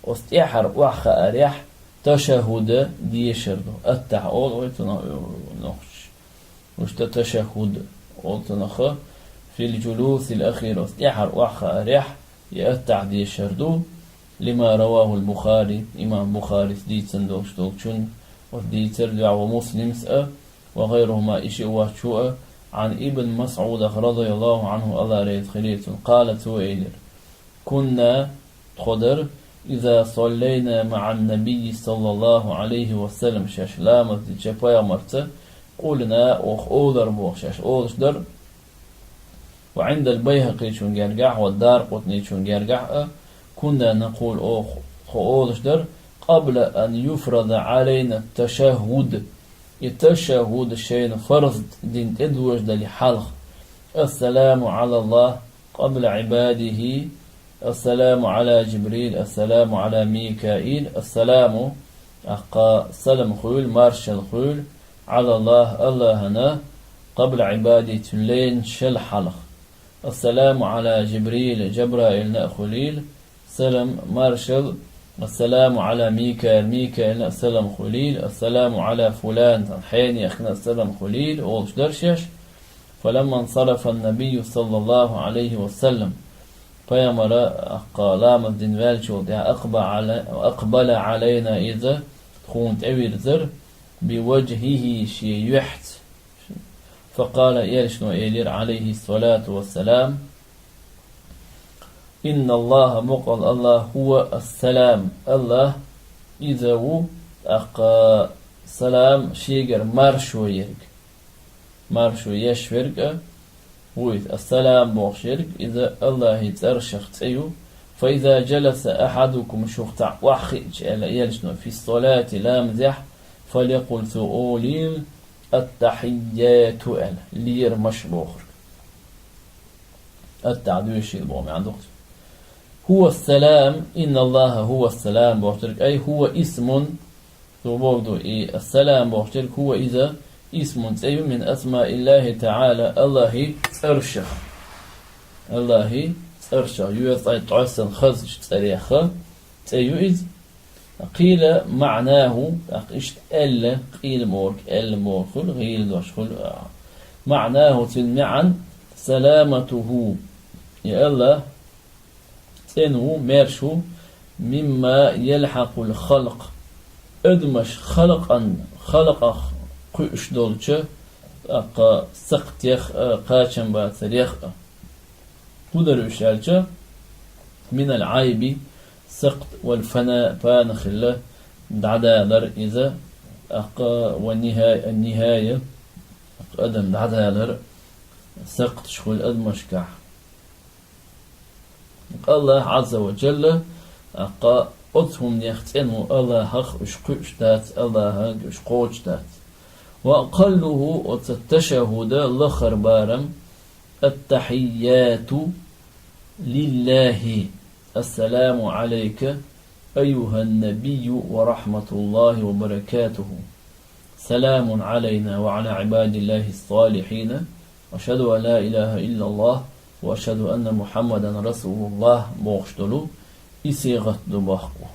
Оцу тӀаьхьара охьахаарехь ташаххуд дешар ду. Аттахьа олу вай цунах, нохчаша. Уьш ду ташаххуд олу цунах, في الجلوس الأخير, оцу тӀаьхьара охьахаарехь и аттахьа дешар ду, لما رواه البخاري, имам Бухарис дийцина долуш долчун, оцу дийцар дуьхьа, ومسلم а, وغيرهما, и шиъ воцчо а, عن ابن مسعود رضي الله عنه, АллахӀ реза хуьлийла цунна, قال, цо элира: كنا, тхо дара, إذا صلينا مع النبي صلى الله عليه وسلم, шаьш ламаз дича пайхамарца, قلنا, оха олура боху, шаьш олуш дара, وعند البيهقيчун гергахь, والدارقطنيчун гергахь а, كنا نقول, оха, тхо олуш дара, قبل أن يفرض علينا التشهد, и ташаххуд шайна фарз дина тӀедожадале хьалха: السلام على الله قبل عباده، السلام على جبريل، السلام على ميكائيل، السلام, тӀаккха салам хуьлу, маршалла хуьлу, على الله, АллахӀана, قبل عباده, цуьнан лайнашал хьалха. السلام على جبريل, Жабраилна а хуьлийла салам, маршалла, السلام على ميكائيل, Микаилна а салам хуьлийла, السلام على فلان, хьенехкана а салам хуьлийла, олуш дара шаьш. فلما انصرف النبي صلى الله عليه وسلم, пайхамар, тӀаккха, ламаз дина ваьллачул тӀаьхьа, أقبل علي-, أقبل علينا, иза тхуна тӀевирзира, بوجهه, шен юьхьца. فقال, элчано элира, عليه الصلاة والسلام: إن الله, мукъалла АллахӀ, هو السلام, АллахӀ иза ву, тӀаккха, салам, шегара маршо ерг. Маршо еш верг а ву иза. السلام бохуш ерг, иза АллахӀан цӀерашах цӀе ю. فإذا جلس أحدكم, шух цхьаъ охьахиъча, аьлла элчано, في الصلاة, ламазехь, فليقل, цо олийла, التحيات аьлла, лерамаш бохург. Аттахьа доьшийла боху маьӀна ду-кх. هو السلام, إن الله هو السلام бохург, أي هو اسم, цо бохург ду, и السلام бохург, هو, иза, اسم, цӀе ю, من أسماء الله تعالى, АллахӀан цӀерашах. АллахӀан цӀерашах, йоьзна цӀе тӀоьссина хазачу цӀерех цӀе ю иза. قيل معناه, тӀаккха иштта аьлла, къийла бохург, аьлла бохург хуьлу, гӀийла дош хуьлу. معناه, цуьнан маьӀна, سلامته, и АллахӀ цӀена ву, маьрша ву, مما يلحق الخلق, адамаш халкъан, халкъах кхуьуш долчу, тӀаккха, сакхтех а, кхачамбацарех а. ХӀун дара уьш аьлча, من العيب, сакхт, والفناء, пана хилла, дӀадалар иза, тӀаккха, والنهاية, النهاية, тӀаккха адам дӀадалар, сакхташ хуьлу адамашкахь. Аллахь Ӏазза ва Джалла, тӀаккха оцу хӀуманех цӀена ву Аллахьах уьш кхуьуш дац, Аллахьага уьш кхочуш дац. Ва акъаллуху, оцу ташаххуда лахара барам, аттахьийяту лиллахи. السلام عليك أيها النبي ورحمة الله وبركاته. سلام علينا وعلى عباد الله الصالحين. أشهد أن لا إله إلا الله وأشهد أن محمدا رسول الله бохуш долу и сигӀат ду боху.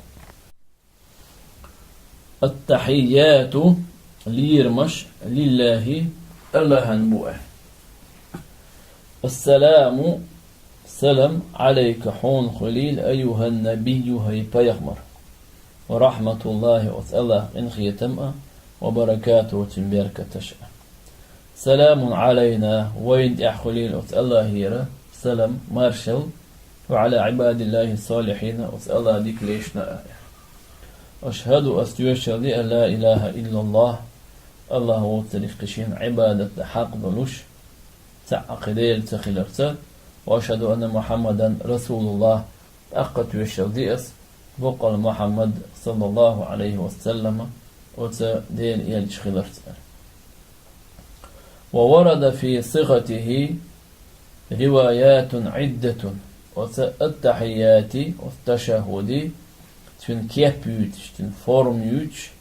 Ат-тахьийяту, лерамаш, лиллахи, Аллахьан бу аьлла. Ассаламу, салам, Ӏалайка, хьуна хуьлийла, айюхьан-набийю, хӀай пайхамар. Ва рахьматуллахи, оцу Аллахьан къинхетам а, ва баракатуху, цуьнан беркаташ а. Саламун Ӏалайна, вайна тӀехь хуьлийла оцу Аллахьера салам, маршалла, ва Ӏала Ӏибадиллахи салихьина, оцу Аллахьан дика лешна а. Ашхаду, ас тоьшалла ди, ан ла илаха иллаллах, Аллахь воцург кхин шена Ӏибадат дан хьакъ долуш, цхьаъ кхин Дела ца хиларца, ва ашхаду анна Мухьаммадан расулуллах, тӀаккха тоьшалла ди ас, боккъал Мухьаммад, саллаллаху Ӏалайхи ва саллама, оцу Делан элча хиларца. Ва варада фи сигатихи риваятун Ӏиддатун. Оцу ат-тахьийяти, оцу ташаххуди, цуьнан кеп юьйцуш, цуьнан форма юьйцуш,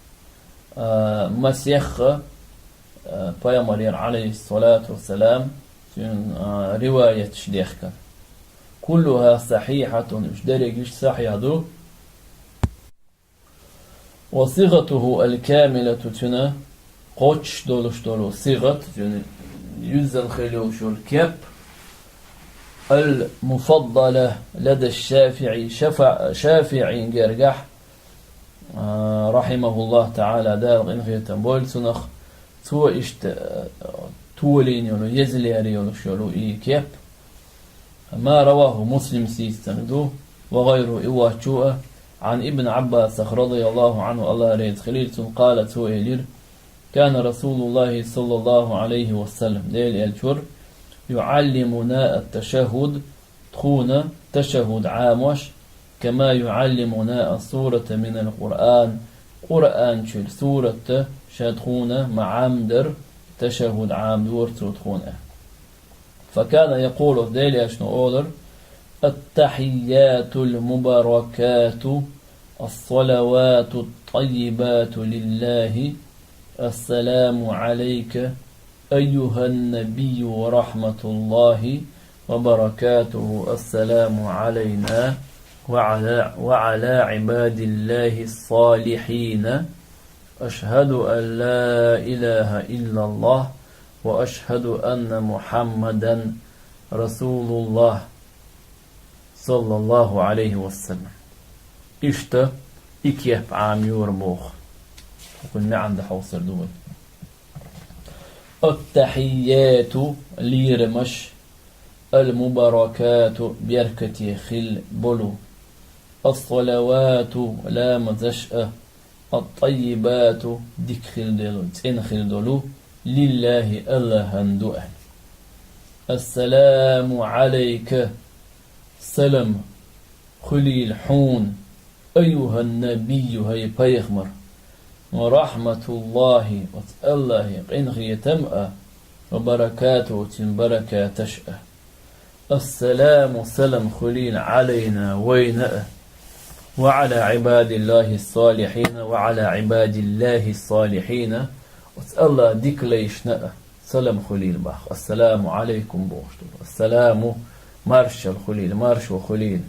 а, масех а, пайхамарера, Ӏалайхиссалату вассалам, цуьнан, а, риваяташ дехкина. Куллуха сахьихьатун, уьш дерригаш сахьихь ду. Ва сигатуху аль-камилату, цуьнан кхоччуш долуш долу сигат, цуьнан юьззал хила йолуш йолу кеп, аль-муфаддала лада шафиӀи, шафа-, шафиӀин гергахь, а, рахьимахуллаху таӀала, Дала къинхетам бойла цунах, цо иштта, а, толийна йолу, еза лерина йолуш йолу и кеп, ма раваху, Муслима сийсаза ду, ва гӀайруху, и воцчо а, Ӏан Ибн Ӏаббасах, радияллаху Ӏанху, Аллахь реза хилийла цунна, къала, цо элира, кана Расулуллахи саллаллаху Ӏалайхи ва саллам, Делан элча вара, юӀаллимуна ат-ташаххуд, тхуна ташаххуд Ӏамош, кама юӀаллимуна ас-сурата минал Къуръан, Къуръан чуьра сурат ша тхуна ма Ӏамадара, ташаххуд Ӏамадора цо тхуна. Факана якъулу, Делан элчано олура, ат-тахьийятул мубаракату, ас-салаватут таййибату лиллахи, ассаламу Ӏалайка, айюхьан-набийю ва рахьматуллахи ва баракатуху, ассаламу Ӏалайна ва Ӏала, ва Ӏала Ӏибадиллахи ас-салихьина. Ашхаду ан ла илаха иллаллах ва ашхаду анна Мухьаммадан расулуллах, саллаллаху Ӏалайхи ва саллам. Иштта и кеп Ӏамайора боху. ХӀокхуьнан маьӀна дан хьовсур ду вай. Ат-тахьийяту, лерамаш, ал-мубаракату, беркате хила болу, ас-салавату, ламазаш а, ат-таййибату, дика хила долу, цӀена хила долу, лиллахи, Аллахьан ду аьлла. Ассаламу Ӏалайка, салам хуьлийла хьуна, айюхьан-набийю, хӀай пайхамар, ва рахьматуллахи, оцу Аллахьан къинхетам а, ва баракатуху, цуьнан баракаташ а. Ассаламу, салам хуьлийла, Ӏалайна, вайна а, ва Ӏала Ӏибадиллахи ас-салихьина, ва Ӏала Ӏибадиллахи ас-салихьина, оцу Аллахьан дика лайшна а салам хуьлийла боху. Ассаламу Ӏалайкум бохуш долу. Ассаламу, маршалла хуьлийла, маршо хуьлийла.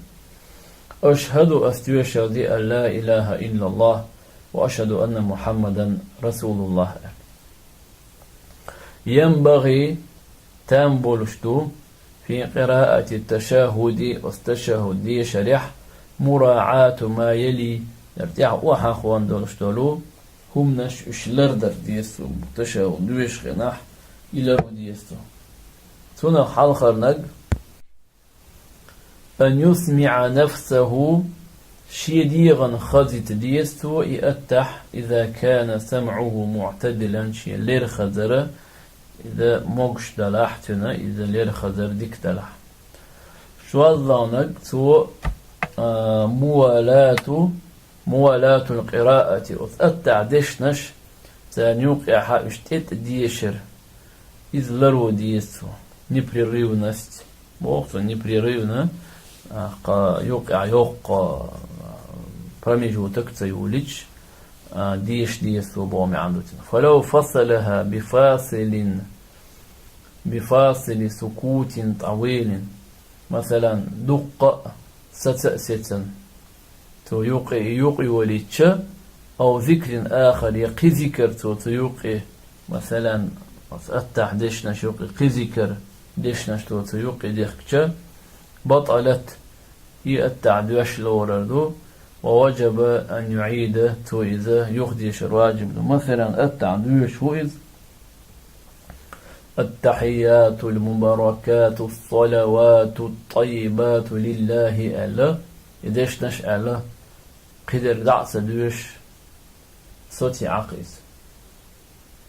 Ашхаду, ас тоьшалла ди, ан ла илаха иллаллах ва ашхаду анна Мухьаммадан расулуллах аьлла. ЯнбагӀи, там болуш ду, фи къираати ташаххуди, оцу ташаххуд дешарехь, мураӀату ма яли, яра тӀехь охьахонна долуш долу хӀуманаш уьш лардар деза цо, ташаххуд доьшучу хенахь и лардан деза цо. Цунах хьалхарниг, ан юсмиӀа нафсаху, шен дегӀан хазийта деза цо и аттахь, иза кана самӀуху муӀтадилан, шен лер хазар Иза могуш далахь цуьнан, иза лерхазар дика далахь. ШозлагӀнаг цо, а, мувалату, мувалатул къираати, оцу аттахьа дешнаш, царна юкъехьа уьш тӀе-тӀе дешар. Иза ларо деза цо. Непрерывность. Боху цо непрерывно, а, кха юкъехь йоккха, а, промежуток ца йолуьйтуш, а, деша деза цо боху маьӀна ду цуьнан. Фалав фасалаха бифасилин, бифасили сукутин тӀавилин. Масалан, дуккха а, саца а сецна. Цо юкъе, юкъе йолийча, ав зикрин ахар, я кхин зикар цо цу юкъе, масалан, оцу аттахьа дешнаш юкъе кхин зикар дешнаш цо цу юкъе дехкича, батӀалат, и аттахьа доьш лорар ду, ва ваджаба ан юӀида, цо иза юхадешар ваджиб ду. Масалан, аттахьа доьшуш ву иза, «Аттахьиятул мубаракатус салаватут таййибату лиллахи», аьлла, и дешнаш аьлла, кхидерг дӀа а ца доьшуш, соций Ӏа кха иза.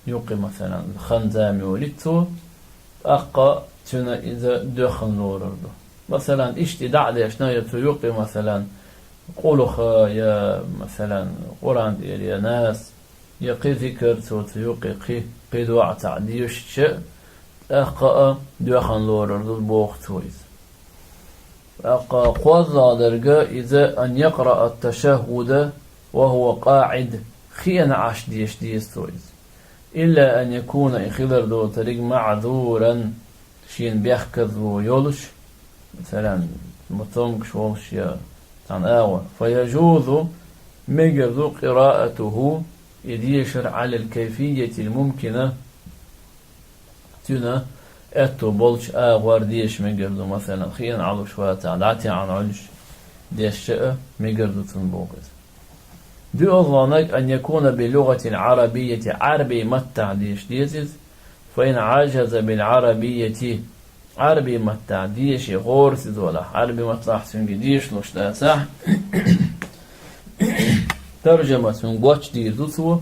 Юкъе, масалан, хан зама йолийта цо, тӀаккха цуьнан иза доьхна лорар ду. Масалан, иштта дӀа а дешна, я цу юкъе, масалан, къулха, я, масалан, Къуръан тӀера, я нас, я кхин зикар цо цу юкъе кхин, кхин доӀа цхьаъ дешча, тӀаккха а доьхна лорар ду боху цо иза. ТӀаккха кхозлагӀа дерг иза, ан якъраъа ат-ташаххуда ва хува къаӀид, хиъна Ӏаш деша деза цо иза. Илла ан якуна, и хилар доцург, маӀзуран, шена бехказло йолуш, масалан, ма цомгуш волуш я цхьана агӀор. Фа яжузу, мегар ду, къираатуху, и дешар, Ӏалал кайфиятил мумкина, цуьнан аьтто болчу агӀор деша мегар ду, масалан, хиъна Ӏалуш вацахь, дӀатаьӀна Ӏуьллуш дешча а мегар ду цунна боху иза. ДоьалгӀанаг, ан якуна бил лугӀатил Ӏарабийяти, Ӏаьрби маттахь деша деза иза, фа ин Ӏажаза бил Ӏарабийяти, Ӏаьрби маттахь деши гӀорасиз валахь, Ӏаьрби маттахь цуьнга дешалуш дацахь, таржама, цуьнга гочдийр ду цо,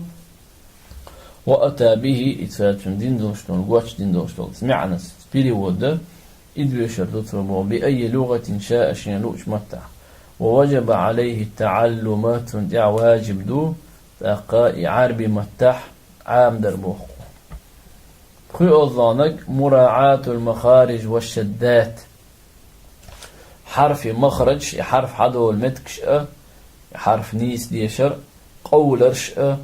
ва ата бихи, и цара цуьнан дина долуш долу, гочдина долуш долу маьӀнас, перевод дан, и доьшур ду цо боху, би айи лугӀатин шаа, шена луъучу маттахь. Ва ваджаба Ӏалайхи таӀаллума, цунна тӀехь ваджиб ду, тӀаккха и Ӏаьрби маттахь Ӏамадар боху. ПхоьалгӀанаг, мураӀатул махариж ва шаддат. Хьарфи махраджаш, и хьарф хьадолу меттигаш а, и хьарф нийса дешар, къовларш а,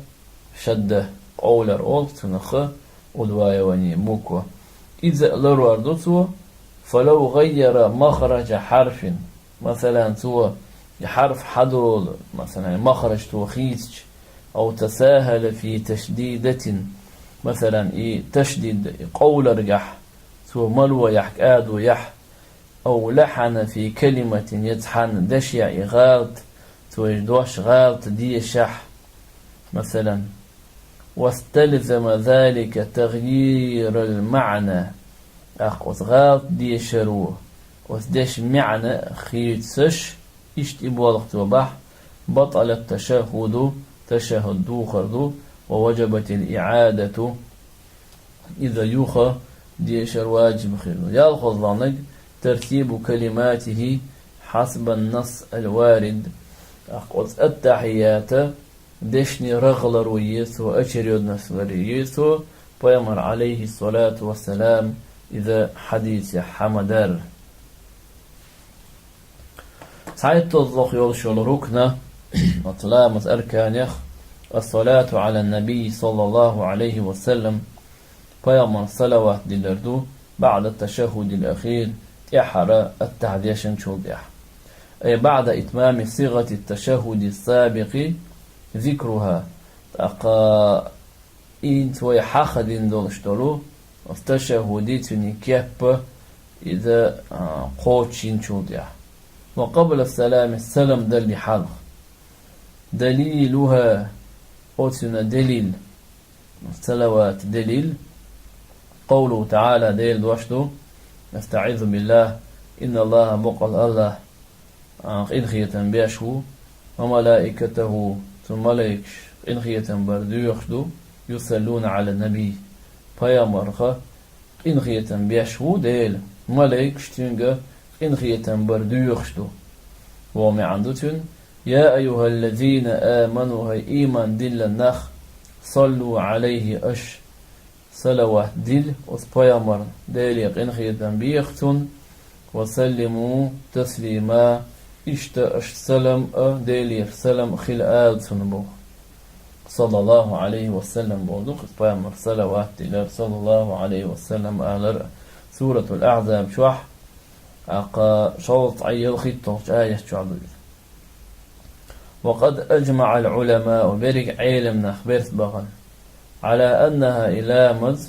шадда, къовлар олу цунах, удваивание, буква. Иза а ларор ду цо, фалав гӀайяра махраджа хьарфин. Масалан, цо и хьарф хьадолу, масалан, махрадж цо хийцича, ав тасахала фи ташдидатин, масалан, и ташдид, и къовларгахь, цо мало яхь, кӀадо яхь, ав лахьана фи калиматин, я цхьана дешехь и гӀалат, цо и дош гӀалат дешахь, масалан, васталзама залика тагӀйирал маӀна, тӀаккха оцу гӀалат дешаро оцу дешан маьӀна хийцаш, иштта и болх цо бахь, батӀалат ташаххуду, ташаххуд духар ду, ва ваджабатил иӀадату, иза юха дешар ваджиб хир ду. ЯлхолгӀанаг, тартибу калиматихи хьасбан насс ал-варид. ТӀаккха оцу аттахьията дешнийн рагӀ ларо еза цо, очередность ларо еза цо, Пайхамар, Ӏалайхиссалату вассалам, иза хьадисехь хьа ма-дарра. ЦхьайтталгӀа йолуш йолу рукна, оцу ламазан арканех, ас-салату Ӏалан-набий, саллаллаху Ӏалайхи ва саллам, Пайхамарна салават дилар ду, баӀда ташаххудил ахир, тӀаьххьара аттахьа дешначул тӀаьхьа. Ай баӀда итмами сигъати ташаххуди сабикъи зикруха, тӀаккха хӀинца вай хьахадина долуш долу, оцу ташаххуди, цуьнан кеп а, иза, а, кхочушйинчул тӀаьхьа. Ва къабла салами, салам далале хьалха. Далилуха, оцуьнан делил, салават делил, къавлуху таӀала, Делан дош ду, астаӀизу биллахӀ, инналлахӀа, бакъалла АллахӀ, а, къинхетам беш ву, ва малаикатахӀу, цуьнан малайкаш къинхетам бар доьхуш ду, юсаллуна Ӏалан-набий, пайхамарх къинхетам беш ву Дела, малайкаш цуьнга къинхетам бар доьхуш ду. Вон маьӀна ду цуьнан: «يا أيها الذين آمنوا», хӀай ийман диллина нах, «صلوا عليه», аша салават дила оцу пайхамарна, Деле къинхетам беха цунна, «وسلموا تسليما», иштта аша салам а, Делера салам а хила ала цунна боху. «صلى الله عليه وسلم» боху ду, кху пайхамарна салават дилар, «صلى الله عليه وسلم» алар а. Суратул Ахьзаб чохь, тӀаккха шовзткъе ялхитталгӀачу аят чохь ду иза. «وقد أجمع العلماء», берриг Ӏелам нах берт бахана, «على أنها», и ламаз,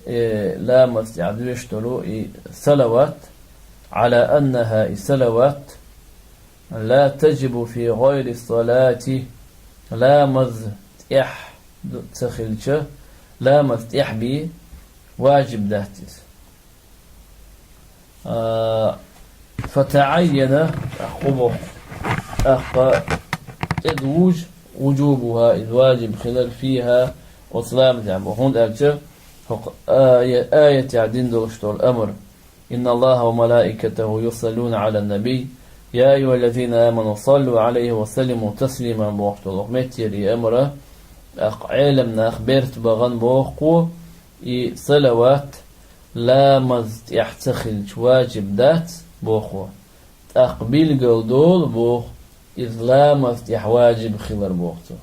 и ламаз тӀехь доьшуш долу и салават, «على أنها», и салават, «لا تجب في غير الصلاة», ламаз тӀехь ду-, ца хилча, ламаз тӀехь бен важиб дац иза. А, «فتعين», тӀаккха хӀун боху, тӀаккха тӀедужу, «وجوبها», иза важиб хилар, «فيها», оцу ламазехь боху, хӀунда аьлча хӀокху ая-, аятехь дина долуш долу амр: «إن الله وملائكته يصلون على النبي يا أيها الذين آمنوا صلوا عليه وسلموا تسليما» бохуш долу хӀокху меттера и амр, тӀаккха Ӏелам нах берт бахана боху кхо, и салават ламаз тӀехь ца хилча важиб дац боху, тӀаккха билгал долу боху, иза ламаз тӀехь важиб хилар боху цо.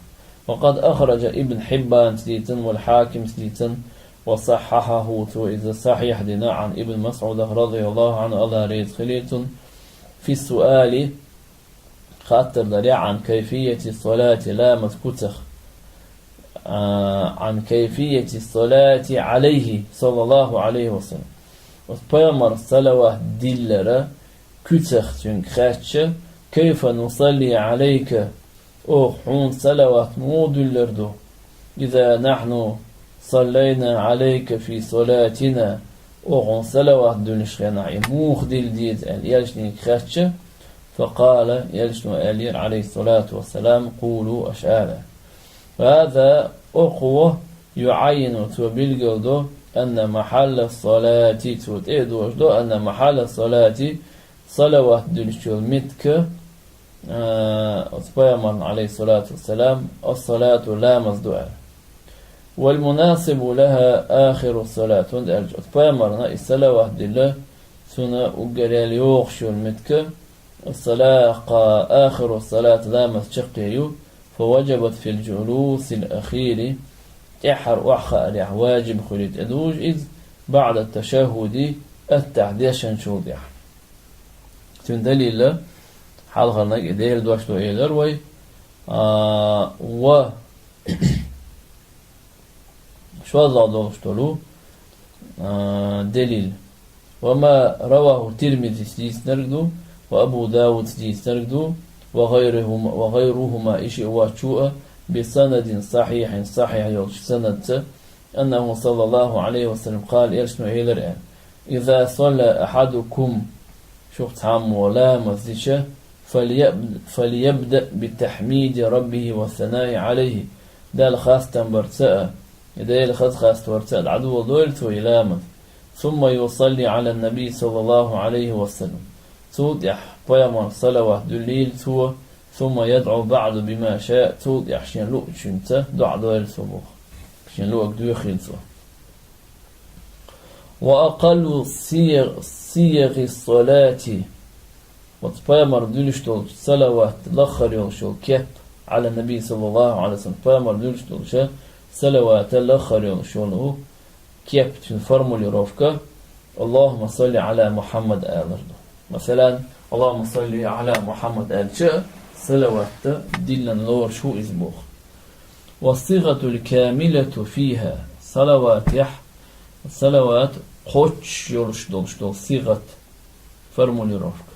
«وقد أخرج ابن حبان», цо дийцина, «والحاكم», цо дийцина, «وصححه», цо иза сахьихь дина, «عن ابن مسعود رضي الله عنه», АллахӀ реза хилийла цунна, «في السؤال», хаттар дарехь, «عن كيفية الصلاة», ламаз куьцах, а, «عن كيفية الصلاة عليه صلى الله عليه وسلم». Оцу пайхамарна салават диллара куьцах цуьнга хаьттича: «كيف نصلي عليك», оха хьуна салават муха дуьллур ду? «إذا نحن صلينا عليك في صلاتنا», оха хьуна салават дуьллуш хенахь, и муха дилла деза аьлла, элчанга хаьттича, «فقال», элчано аьллера, عليه الصلاة والسلام: «قولوا», аша ала. «هذا», оха, «يعين», цо билгал до, «أن محل الصلاة», цо тӀе а дожу до, «أن محل الصلاة», салават дуьллуш йолу меттиг, а, оцу пайхамарна, عليه الصلاة والسلام, «الصلاة», ламаз ду аьлла. «والمناسب لها آخر الصلاة», хӀунда аьлча оцу пайхамарна и салават дилла, цунна уггаре йогӀуш йолу меттиг, «الصلاة», кха, «آخر الصلاة», ламаз чаккхе ю, «فوجبت في الجلوس الأخير», тӀаьххьара охьахаарехь важиб хуьлий, тӀедужу иза, «بعد التشهد», аттахьят дешначул тӀаьхьа. Цуьнан далил, хьалхарниг и Делан дош ду элира вай, а, ва шолгӀа долуш долу, а, далил. «وما رواه الترمذي», дийцинарг ду, «ва Абу Дауд», дийцинарг ду, «وغيرهما», «وغيرهما», и шиъ воцчо а, «بسند صحيح», сахьихь йолчу санадца, «أنه صلى الله عليه وسلم قال», элчано элира аьлла: «إذا صلى أحدكم», шух цхьаммо ламаз дича, «فليب-، فليبدأ بتحميد ربه والثناء عليه», Далла хастам барца а, Делан хаза хастам барца а дӀадоладойла цо и ламаз. «ثم يصلي على النبي صلى الله عليه وسلم». Цул тӀаьхьа пайхамарна салават дуьллийла цо, «ثم يدعو بعد بما شاء», цул тӀаьхьа шен луучуьнца доӀа дойла цо боху. Шен луъург доьхийла цо. «وأقل صيغ-، صيغ الصلاة». Оцу пайхамарна дуьллуш долчу салават лаххара йолуш йолу кеп, «على النبي صلى الله عليه وسلم», пайхамарна дуьллуш долчу салавата лаххара йолуш йолу кеп, цуьнан формулировка, «اللهم صل على محمد» алар ду. Масалан, «اللهم صل على محمد» аьлча, салават диллина лоруш ву иза боху. «والصيغة الكاملة فيها», салаватехь, салават кхоччуш йолуш долуш долу сигӀат, формулировка.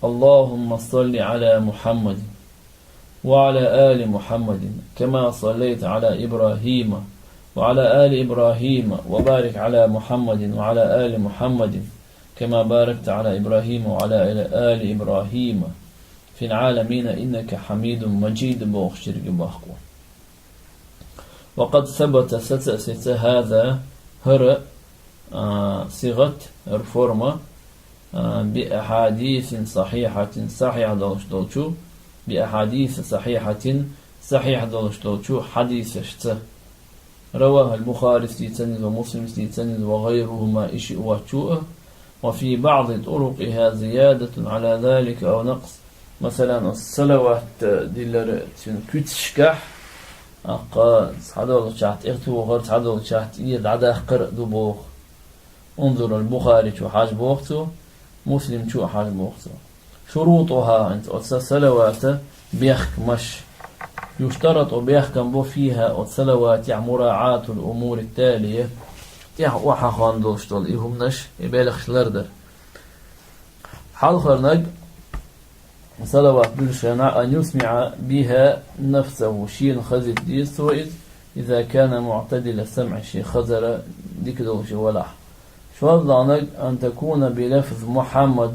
«اللهم صل على محمد وعلى آل محمد كما صليت على إبراهيم وعلى آل إبراهيم وبارك على محمد وعلى آل محمد كما باركت على إبراهيم وعلى آل إبراهيم في العالمين إنك حميد مجيد» бохуш ерриге баккхо. «وقد ثبت», саца а сеца, «هذا», хӀара, А, сигат, форма, а, би ахадисин сахихатин, сахих долуш долчу, би ахадиса сахихатин, сахих долуш долчу хадисашца. Равахал Бухарис дийцинизва, Муслимс дийцинизва, ва гайрухума, и шиъ ваччу а. Ва фи баъди турукъиха зиядатун ала залика ав накъс. Масалан, салават диллар цуьнан куьцашкахь, аккха цхьадолчахь тӀе тухар, цхьадолчахь тӀе дӀадаккхар а ду боху. Унзур ал-Бухари чу хьажа боху цо, Муслим чу а хьажа боху цо. Шурутуха, хӀинца оцу салавата бехкамаш. Юштарату, бехкам бу, фиха, оцу салаватехь, мураъатул умури талия, тӀехь охьахонна долуш долу и хӀуманаш, и белхаш лардар. Хьалхарнаг, салават буьллуш хенахь, ан юсмиъа биха нафсаху, шена хазийта деза цо иза, иза кана муътадила самъи, шен хазар дика долуш валахь. ШозлагӀнаг, ан такуна би лафз Мухьаммад,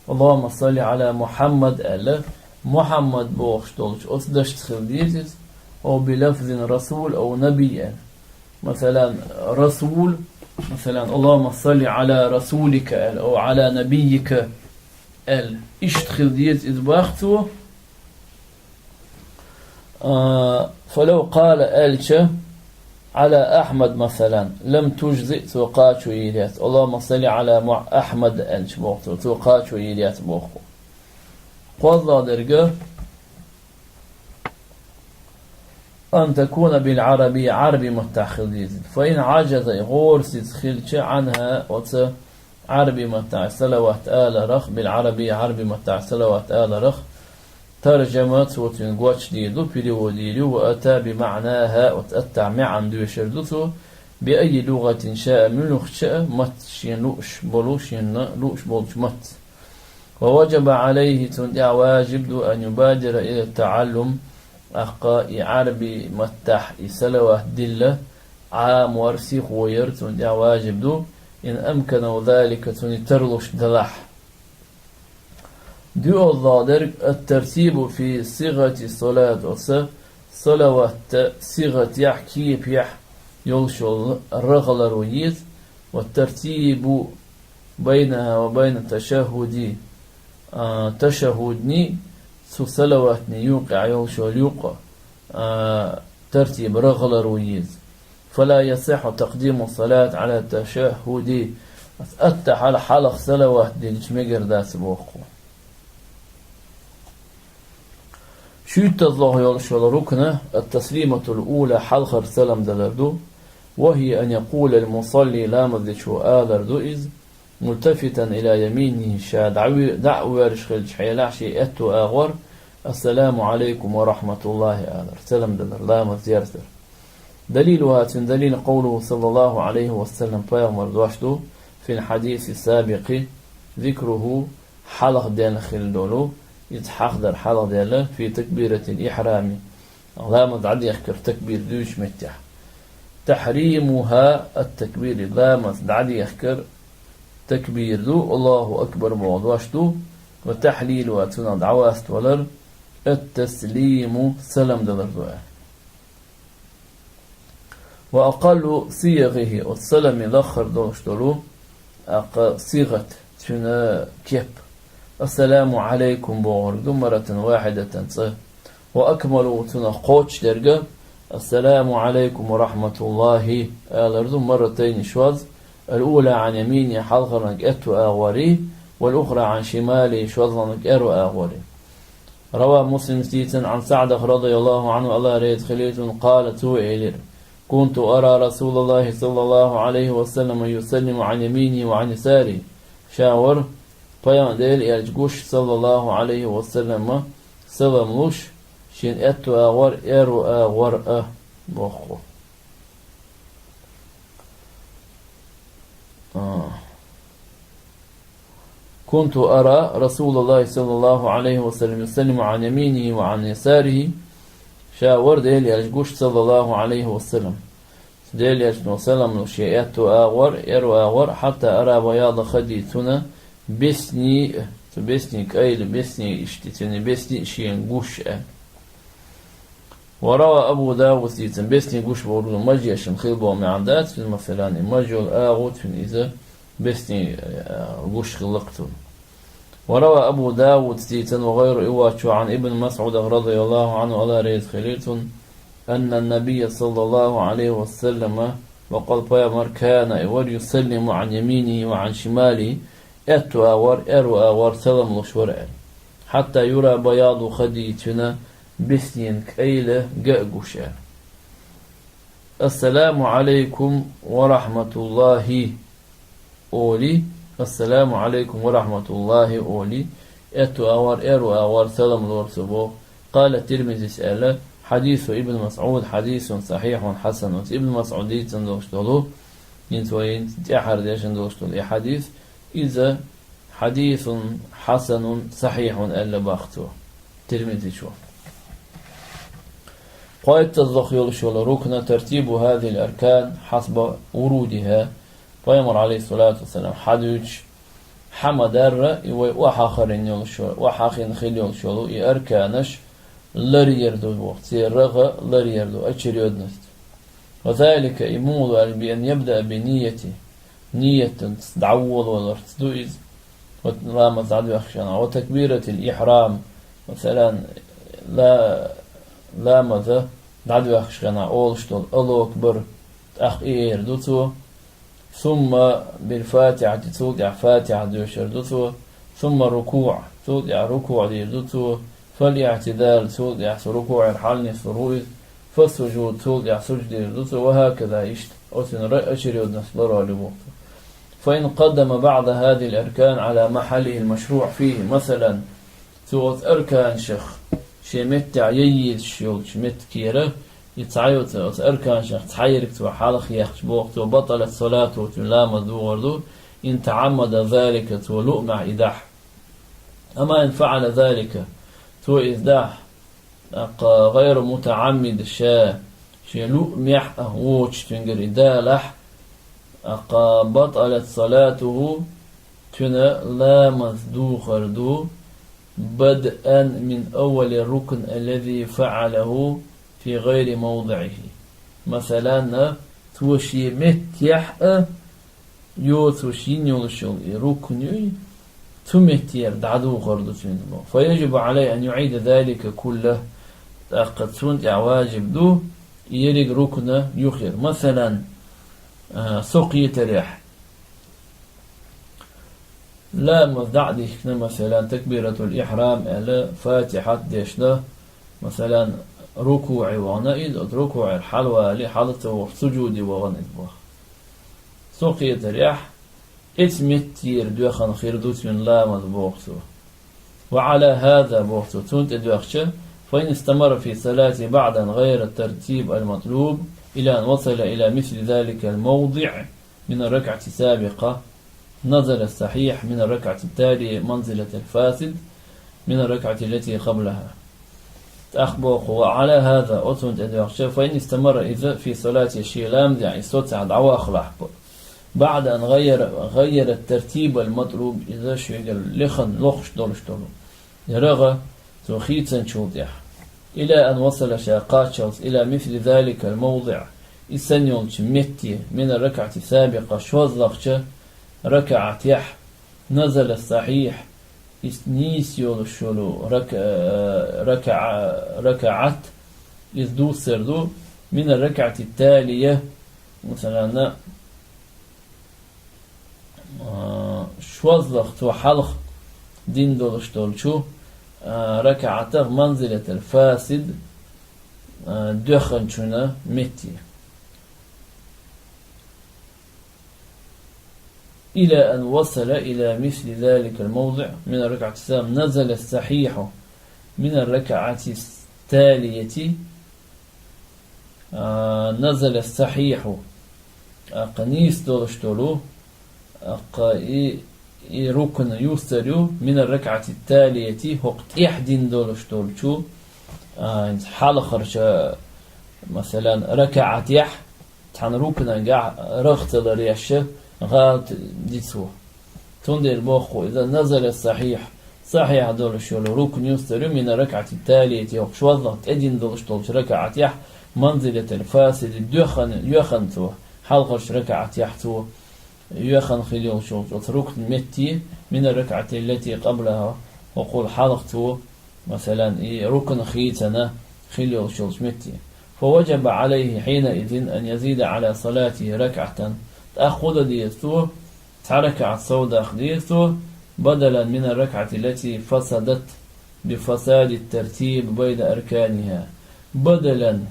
Аллахумма салли Ӏала Мухьаммад аьлла, Мухьаммад бохуш долчу оцу дашца хила деза иза, ав би лафзин расул, ав набий аьлла. Масалан, расул, масалан, Аллахумма салли Ӏала расулика аьлла, ав Ӏала набийика аьлла. Иштта хила деза иза боху цо. А, фалав къала аьлча, Ӏала Ахьмад, масалан, лам тужзи, цо кхачо йийр яц. Аллахумма салли Ӏала Мух-, Ахьмад аьлча боху цо, цо кхачо йийр яц боху. КхозлагӀдерг, ан такуна бил Ӏараби, Ӏараби маттахь хила деза. Фа ин Ӏажаза, и гӀорасица хилча, Ӏанха, оцу Ӏараби маттахь салават аларах, бил Ӏараби, Ӏараби маттахь салават аларах, таржама, цо цуьнан гочдийр ду, перевод йийр ю, ва ата би маънаха, оцу аттахь маьӀна доьшур ду цо, би айи лугӀатин шаа, муьлхачу а матца, шена лууш болу, шена лууш болчу матца. Ва ваджаба Ӏалайхи, цунна тӀехь важиб ду, ан юбадира ила таӀаллум, аккха и Ӏараби маттахь и салават дилла, Ӏамор, сихо яр цунна тӀехь важиб ду, ин амканаху залика, цунна и тарлуш далахь. ДоьалгӀа дерг, ат-тартибу фи сигати салат, оцу салаватта сигатехь, кепехь йолуш йолу рагӀаларо еза, ва тартибу байнаха ва байна ташаххуди, а, ташаххудни, цу салаватни юкъехь йолуш йолу юкъа, а, тартиб, рагӀаларо еза. Фала ясихху такъдиму салат Ӏала ташаххуди. Аттахьал хьалха салават диллича мегар дац боху. ШуьйттазлагӀа йолуш йолу рукна, ат-таслиматул ула, хьалхара салам далар ду. Ва хия ан якъула ал-мусалли, ламаз дечо алар ду иза, мултафитан ила яминихи, ша дӀа-, дӀа а воьрзуш хиллачу хьелахь шен аьтту агӀор, ассаламу Ӏалайкум ва рахьматуллахӀи алар, салам далар, ламаз дерзар. Далилуха, цуьнан далил, къовлуху саллаллаху Ӏалайхи ва саллам, пайхамар дош ду, фил хьадиси сабикъи зикруху, хьалха денна хилла долу, иза хьахдар хьалха денна, фи такбиратил ихьрами, ламаз дӀадехкар такбир дуьйцучу меттехь. Тахьримуха ат-такбир, ламаз дӀадехкар такбир ду, Аллаху акбар боху дош ду, ва тахьлилуха, цунах дӀаваставалар, ат-таслиму, салам далар ду аьлла. Ва акъаллу сиягӀихи, оцу салами лаххара долуш долу, аккха, сигӀат, цуьнан кеп. Ассаламу Ӏалайкум бохург ду, маратан вахьидатан, цкъа. Ва акмалу, цунах кхочушдерг, ассаламу Ӏалайкум ва рахьматуллахӀи алар ду, маратайни, шозза, ал-ула Ӏан ямини, хьалхарниг аьтту агӀори, вал-ухра Ӏан шимали, шозлагӀниг аьрру агӀори. Рава, Муслимс дийцина, Ӏан СаӀдах, радияллаху Ӏанху, Алла реза хилийта цунна, къала, цо элира: «Кунту ара РасулаллахӀи саллаллаху Ӏалайхи ва саллама юсаллиму Ӏан яминихӀи ва Ӏан ясарихӀи». Ша вара пайхамар, Делан элча гуш, саллаллаху Ӏалайхи ва саллама, салам луш, шен аьтту агӀор, аьрру агӀор а, боху. А. «Кунту ара РасулаллахӀи саллаллаху Ӏалайхи ва саллам юсаллиму Ӏан яминихӀи ва Ӏан ясарихӀи». Ша вара Делан элча гуш, саллаллаху Ӏалайхи ва саллам. Делан элчано салам луш шен аьтту агӀор, аьрру агӀор, хьатта ара баяда хадихӀи, цуьнан бесни, цу бесни кӀайла, бесни иштта, цуьнан бесни шена гуш а. وروى أبو داود, дийцина, бесни гуш бохург маж еш хила боху маьӀна дац, цуьнан, масалан, и маж йолу агӀо, цуьнан иза бесни, э, гуш хилла-кх цунна. وروى أبو داود, дийцина, وغيره, и воцчо, عن ابن مسعود رضي الله عنه, АллахӀ реза хилийла цунна, أن النبي صلى الله عليه وسلم, баккъал пайхамар, كان, и вара, يسلم عن يمينه وعن شماله, аьтту агӀор, аьрру агӀор салам луш вара аьлла. حتى يرى بياض خده, цуьнан беснин кӀайла ган а гуш аьлла. السلام عليكم ورحمة الله олий, السلام عليكم ورحمة الله олий, аьтту агӀор, аьрру агӀор салам лора цо боху. قال الترمذي, аьлла, حديث ابن مسعود حديث صحيح حسن. Ибн МасӀуда дийцина долуш долу, хӀинца вай тӀаьхьара дешна долуш долу и хьадис, иза حديث حسن صحيح аьлла боху цо, Тирмизичо. Кхойттазза йолуш йолу рукна, ترتيب هذه الأركان حسب ورودها, пайхамар, عليه الصلاة والسلام, хьадуьйцуш, хьа ма-дарра, и вай охьахарна йолуш йолу, охьахиъна хила йолуш йолу и арканаш ларъяр ду боху, церан рагӀ ларъяр ду, очередность. وذلك, и муха ду аьлча, بأن يبدأ بنية, ниятца дӀаволаваларца ду иза, вот ламаз дӀадоьхкича хенахь, وتكبيرة الإحرام, масалан, ла-, ламаз дӀадоьхкича хенахь олуш долу Аллаху акбар, тӀаккха и эр ду цо, ثم بالفاتحة, цул тӀаьхьа Фатихьа доьшур ду цо, ثم الركوع, цул тӀаьхьа рукуӀ дийр ду цо, فالاعتدال, цул тӀаьхьа цу рукуӀера хьалнислур ву иза, فالسجود, цул тӀаьхьа сужуд дийр ду цо, وهكذا, иштта, оцу ра-, очередность ларор ю боху цо. فإن قدم بعض هذه الأركان على محله المشروع فيه, масалан, цо оцу арканашах шен меттехь яйъеш йолчу меттигера, и цхьа йоцу оцу арканашах цхьаерг цо хьалха яьккхича боху цо, بطلت صلاته, цуьнан ламаз духур ду, إن تعمد ذلك, цо луъмехь и дахь. أما إن فعل ذلك, цо иза дахь, тӀаккха غير متعمد, ша, шен луъмехь а воцуш цуьнгара и далахь, тӀаккха بطلت صلاته, цуьнан ламаз духур ду, بدءا من أول الركن الذي فعله في غير موضعه. Масалан, цо шен меттехь а йоцуш йина йолуш йолу и рукн юй, цу меттера дӀадухур ду цуьнан боху. فيجب عليه أن يعيد ذلك كله. ТӀаккха цунна тӀехь важиб ду и ерриг рукна юхаяр. Масалан, а, со кхетарехь, ламаз дӀа а дихкина, масалан, такбиратул ихьрам аьлла, Фатихьат дешна, масалан, рукуӀе вахана иза, оцу рукуӀера хьалавалий, хьала ца вахана, сужуде вахана иза боху. Со кхетарехь, эцу меттера доьхна хир ду цуьнан ламаз боху цо. وعلى هذا, боху цо, цунна тӀедоьхча, فإن استمر في صلاته بعضا غير الترتيب المطلوب إلى أن وصل إلى مثل ذلك الموضع من الركعة السابقة نزل الصحيح من الركعة التالية منزلة الفاسد من الركعة التي قبلها. ТӀаккха боху, وعلى هذا, оцунна тӀедоьхча, فإن استمر, иза, في صلاته, шен ламазехь, и соцахь дӀавахалахь, بعد أن غير، غير الترتيب المطلوب, иза шегара лехна лохуш долуш долу рагӀ цо хийцинчул тӀаьхьа. إلى أن وصل, ша кхаччалц, إلى مثل ذلك الموضع, и санна йолчу метте, من الركعة السابقة, шозлагӀчу ракаӀатехь, نزل الصحيح, иза нийса йолуш йолу рака-, э, ракаӀа-, ракаӀат, иза дуссур ду, من الركعة التالية, масалан, а, шозлагӀа цо хьалха дина долуш долчу, а, ракаӀатах منزلة الفاسد, а, доьхначунна метте. إلى أن وصل إلى مثل ذلك الموضع من الركعة السابقة نزل الصحيح من الركعة التالية а, نزل الصحيح, а, кху нийса долуш долу, а, кху и, и рукн юстар ю, من الركعة التالية, хӀокху тӀехь дина долуш долчу, а, хьалхарчу, масалан, ракаӀатехь, цхьана рукнангахь рагӀ ца ларъеш, гӀалат ди цо. Цундела боху иза نزل الصحيح, Сахьихь долуш йолу рукн юстарю мина ракаӀати талияти, йоккхуш валлалц тӀедина долуш долчу ракаӀатехь, манзилатал фасиди, доьхна, йоьхна цо, хьалхарчу ракаӀатехь цо йоьхна хила йолуш йолчу оцу рукн метте, мина ракаӀати ллати къаблахьа, хӀокхул хьалха цо, масалан, и рукн хийцина хила йолуш йолчу метте. Фа важаба гӀалайхи хьинаизин ан язида гӀала салатихи ракаӀатан. ТӀаккха хӀун дан деза цо? Цхьа ракаӀат сов даккха деза цо, бадалан мина ракаӀати ллати фасадат би фасади тартиб байна арканихьа. Бадалан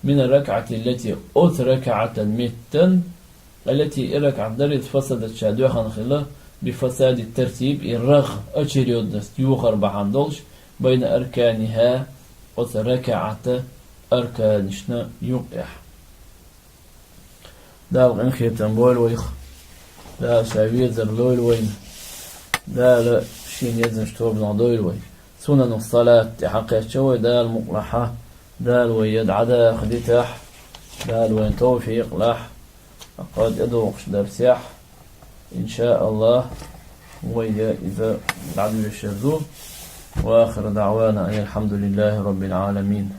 мина ракаӀати ллати, оцу ракаӀатан меттан, аллати, и ракаӀат дарица фасадат ша доьхна хила, би фасади тартиб, и рагӀ, очередность юхар бахьана долуш, байна арканихьа, оцу ракаӀата арканашна юкъехь. Дала къинхетам бойла вайх. Дала Ша везар лойла вайна. Дала Шен езначу тобанах дойла вай. Сунанул салат тӀе хьакхаьчча вай, Дала мукъалахь, Дала вай я дӀадаха дитахь, Дала вайна тавфикъ лахь, кхо тӀедогӀуш дарсехь, иншааллахӀ, вай я иза дӀадоьшур ду. Ва ахиру даӀвана анил хьамдулиллахӀи раббил Ӏаламин.